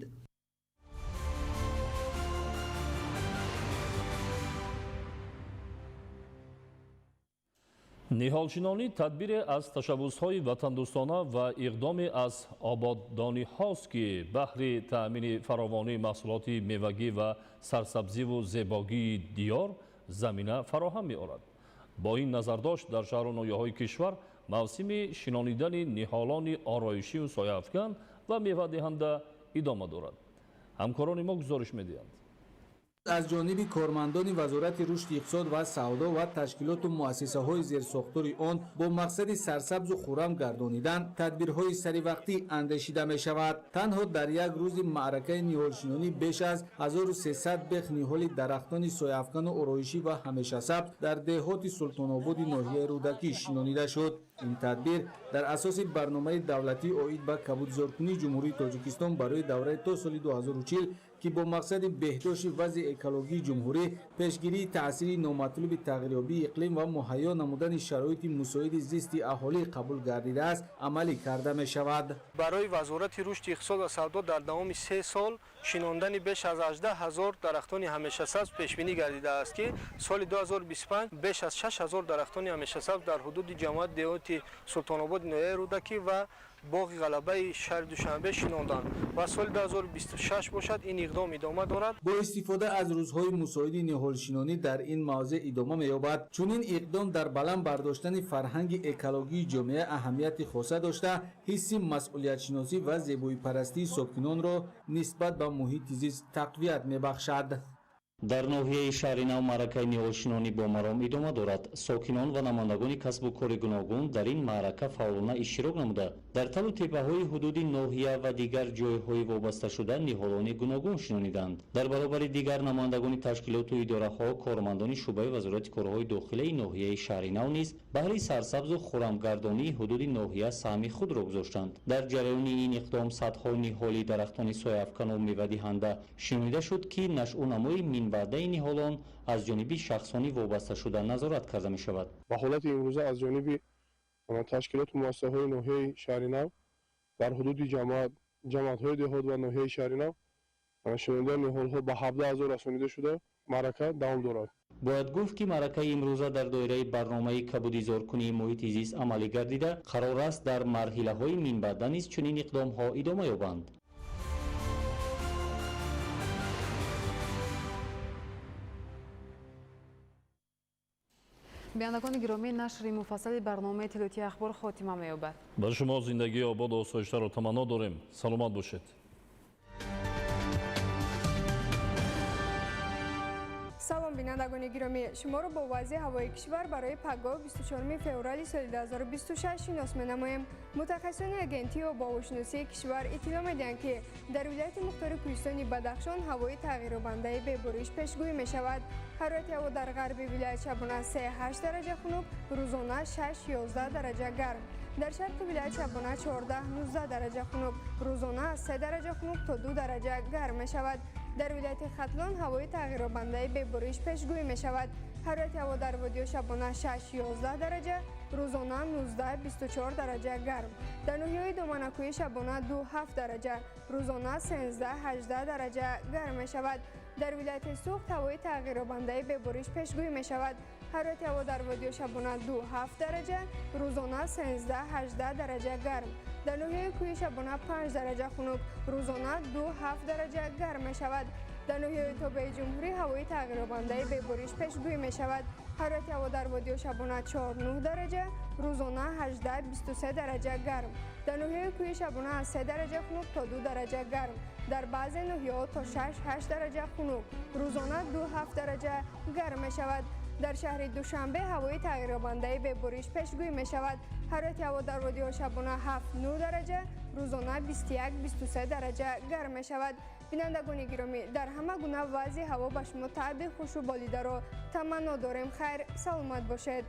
Ниҳолшинонӣ тадбире аз ташаббусҳои ватандӯстона ва иқдоме аз ободониҳост, ки баҳри таъмини фаровонии маҳсулоти мевагӣ ва сарсабзиву зебогии диёр замина фароҳам меорад. Бо ин назардошт дар шаҳру ноҳияҳои кишвар мавсими шинонидани ниҳолони ороишию сояафкан ва мевадиҳанда идома дорад. Ҳамкорони мо гузориш медиҳанд. Аз ҷониби кормандони Вазорати рушди иқтисод ва савдо ва ташкилоту муассисаҳои зерсохтори он бо мақсади сарсабзу хуррам гардонидан тадбирҳои саривақтӣ андешида мешавад. Танҳо дар як рӯзи маъракаи ниҳолшинонӣ беш аз 1300 бех ниҳоли дарахтони сояафкану ороишӣ ва ҳамешасабз дар деҳоти Султонободи ноҳияи Рӯдакӣ шинонида шуд. Ин тадбир дар асоси барномаи давлатӣ оид ба кабудизоркунии Ҷумҳурии Тоҷикистон барои давраи то соли 2040, ки бо мақсади беҳдошти вазъи экологии ҷумҳурӣ, пешгирии таъсири номатлуби тағйирёбии иқлим ва муҳайё намудани шароити мусоиди зисти аҳолӣ қабул гардидааст, амалӣ карда мешавад. Барои Вазорати рушди иқтисод ва савдо дар давоми 3 сол шинондани беш аз 18 ҳазор дарахтони ҳамешасабз пешбинӣ гардидааст, ки соли 2025 беш аз 6 ҳазор дарахтони ҳамешасабз дар ҳудуди ҷамоати деҳоти Султонободи ноҳияи Рӯдакӣ ва боғи ғалабаи шаҳри Душанбе шинонданд ва соли 2026 бошад ин иқдом идома дорад. Бо истифода аз рӯзҳои мусоиди ниҳолшинонӣ дар ин мавзеъ идома меёбад. Чунин иқдом дар баланд бардоштани фарҳанги экологии ҷомеа аҳамияти хоса дошта, ҳисси масъулиятшиносӣ ва зебоипарастии сокинонро нисбат ба муҳити зист тақвият мебахшад. Дар ноҳияи шаҳри Нав маъракаи ниҳолшинонӣ бо маром идома дорад. Сокинон ва намояндагони касбу кори гуногун дар ин маърака фаъолона иштирок намуда, дар талу теппаҳои ҳудуди ноҳия ва дигар ҷойҳои вобасташуда ниҳолони гуногун шинониданд. Дар баробари дигар намояндагони ташкилоту идораҳо, кормандони шӯъбаи Вазорати корҳои дохилаи ноҳияи шаҳри Нав низ баҳри сарсабзу хуррамгардонии ҳудуди ноҳия саҳми худро гузоштанд. Дар ҷараёни ин иқдом садҳо ниҳоли дарахтони сояафкану мевадиҳанда шинонида шуд, ки нашъунамои минбаъдаи ниҳолон аз ҷониби шахсони вобасташуда назорат карда мешавад. Ба ҳолати имрӯза аз ҷониби ташкилоту муассисаҳои ноҳияи шаҳри Нав дар ҳудуди ҷамоатҳои деҳот ва ноҳияи шаҳри Нав шинондани ниҳолҳо ба 17 ҳазор расонида шуда, маърака давом дорад. Бояд гуфт, ки маъракаи имрӯза дар доираи барномаи кабудизоркунии муҳити зист амалӣ гардида, қарор аст дар марҳилаҳои минбаъда низ чунин иқдомҳо идома ёбанд. Бинандагони гиромӣ, нашри муфассали барномаи иттилоотии ахбор хотима меёбад. Ба шумо зиндагии ободу осоиштаро таманно дорем. Саломат бошед. Салом, бинандагони гиромӣ, шуморо бо вазъи ҳавои кишвар барои пагоҳ 24 феврали соли 2026 шинос менамоем. Мутахассисони агентии обуҳавошиносии кишвар иттилоъ медиҳанд, ки дар вилояти мухтори кӯҳистони Бадахшон ҳавои тағйирёбандаи бебориш пешгӯӣ мешавад. Ҳарорати ҳаво дар ғарби вилоят шабона 3-8 дараҷа хунук, рӯзона 6-11 дараҷа гарм. Дар шарқи вилоят шабона 14-19 дараҷа хунук, рӯзона аз 3 дараҷа хунук то 2 дараҷа гарм мешавад. Дар вилояти Хатлон ҳавои тағйирёбандаи бебориш пешгӯӣ мешавад. Ҳарорати ҳаво дар водиҳо шабона 6-11 дараҷа, Рӯзона 19-24 дараҷа гарм. Дар ноҳияҳои доманакӯҳӣ шабона 2-7 дараҷа, рӯзона 13-18 дараҷа гарм мешавад. Дар вилояти Суғд ҳавои тағйирёбандаи бебориш пешгӯӣ мешавад. Ҳарорати ҳаво дар водиҳо шабона 2-7 дараҷа, рӯзона 13-18 дараҷа гарм. Дар ноҳияи кӯҳи шабона 5 дараҷа хунук, рӯзона 2-7 дараҷа гарм мешавад. Дар ноҳияҳои тобеи ҷумҳурӣ ҳавои тағйирёбандаи бебориш пешгӯӣ мешавад. Ҳарорати ҳаво дар водиҳо шабона 4-9 дараҷа, рӯзона 18-23 дараҷа гарм. Дар ноҳияи кӯҳи шабона аз 3 дараҷа хунук то 2 дараҷа гарм. Дар баъзе ноҳияҳо то 6-8 дараҷа хунук, рӯзона 2-7 дараҷа гарм мешавад. Дар шаҳри Душанбе ҳавои тағйирёбандаи бебориш пешгӯӣ мешавад. Ҳарорати ҳаво дар водиҳо шабона 7-9 дараҷа, рӯзона 21-23 дараҷа гарм мешавад. Бинандагони гиромӣ, дар ҳама гуна вазъи ҳаво ба шумо таъби хушу болидаро таманно дорем. Хайр, саломат бошед.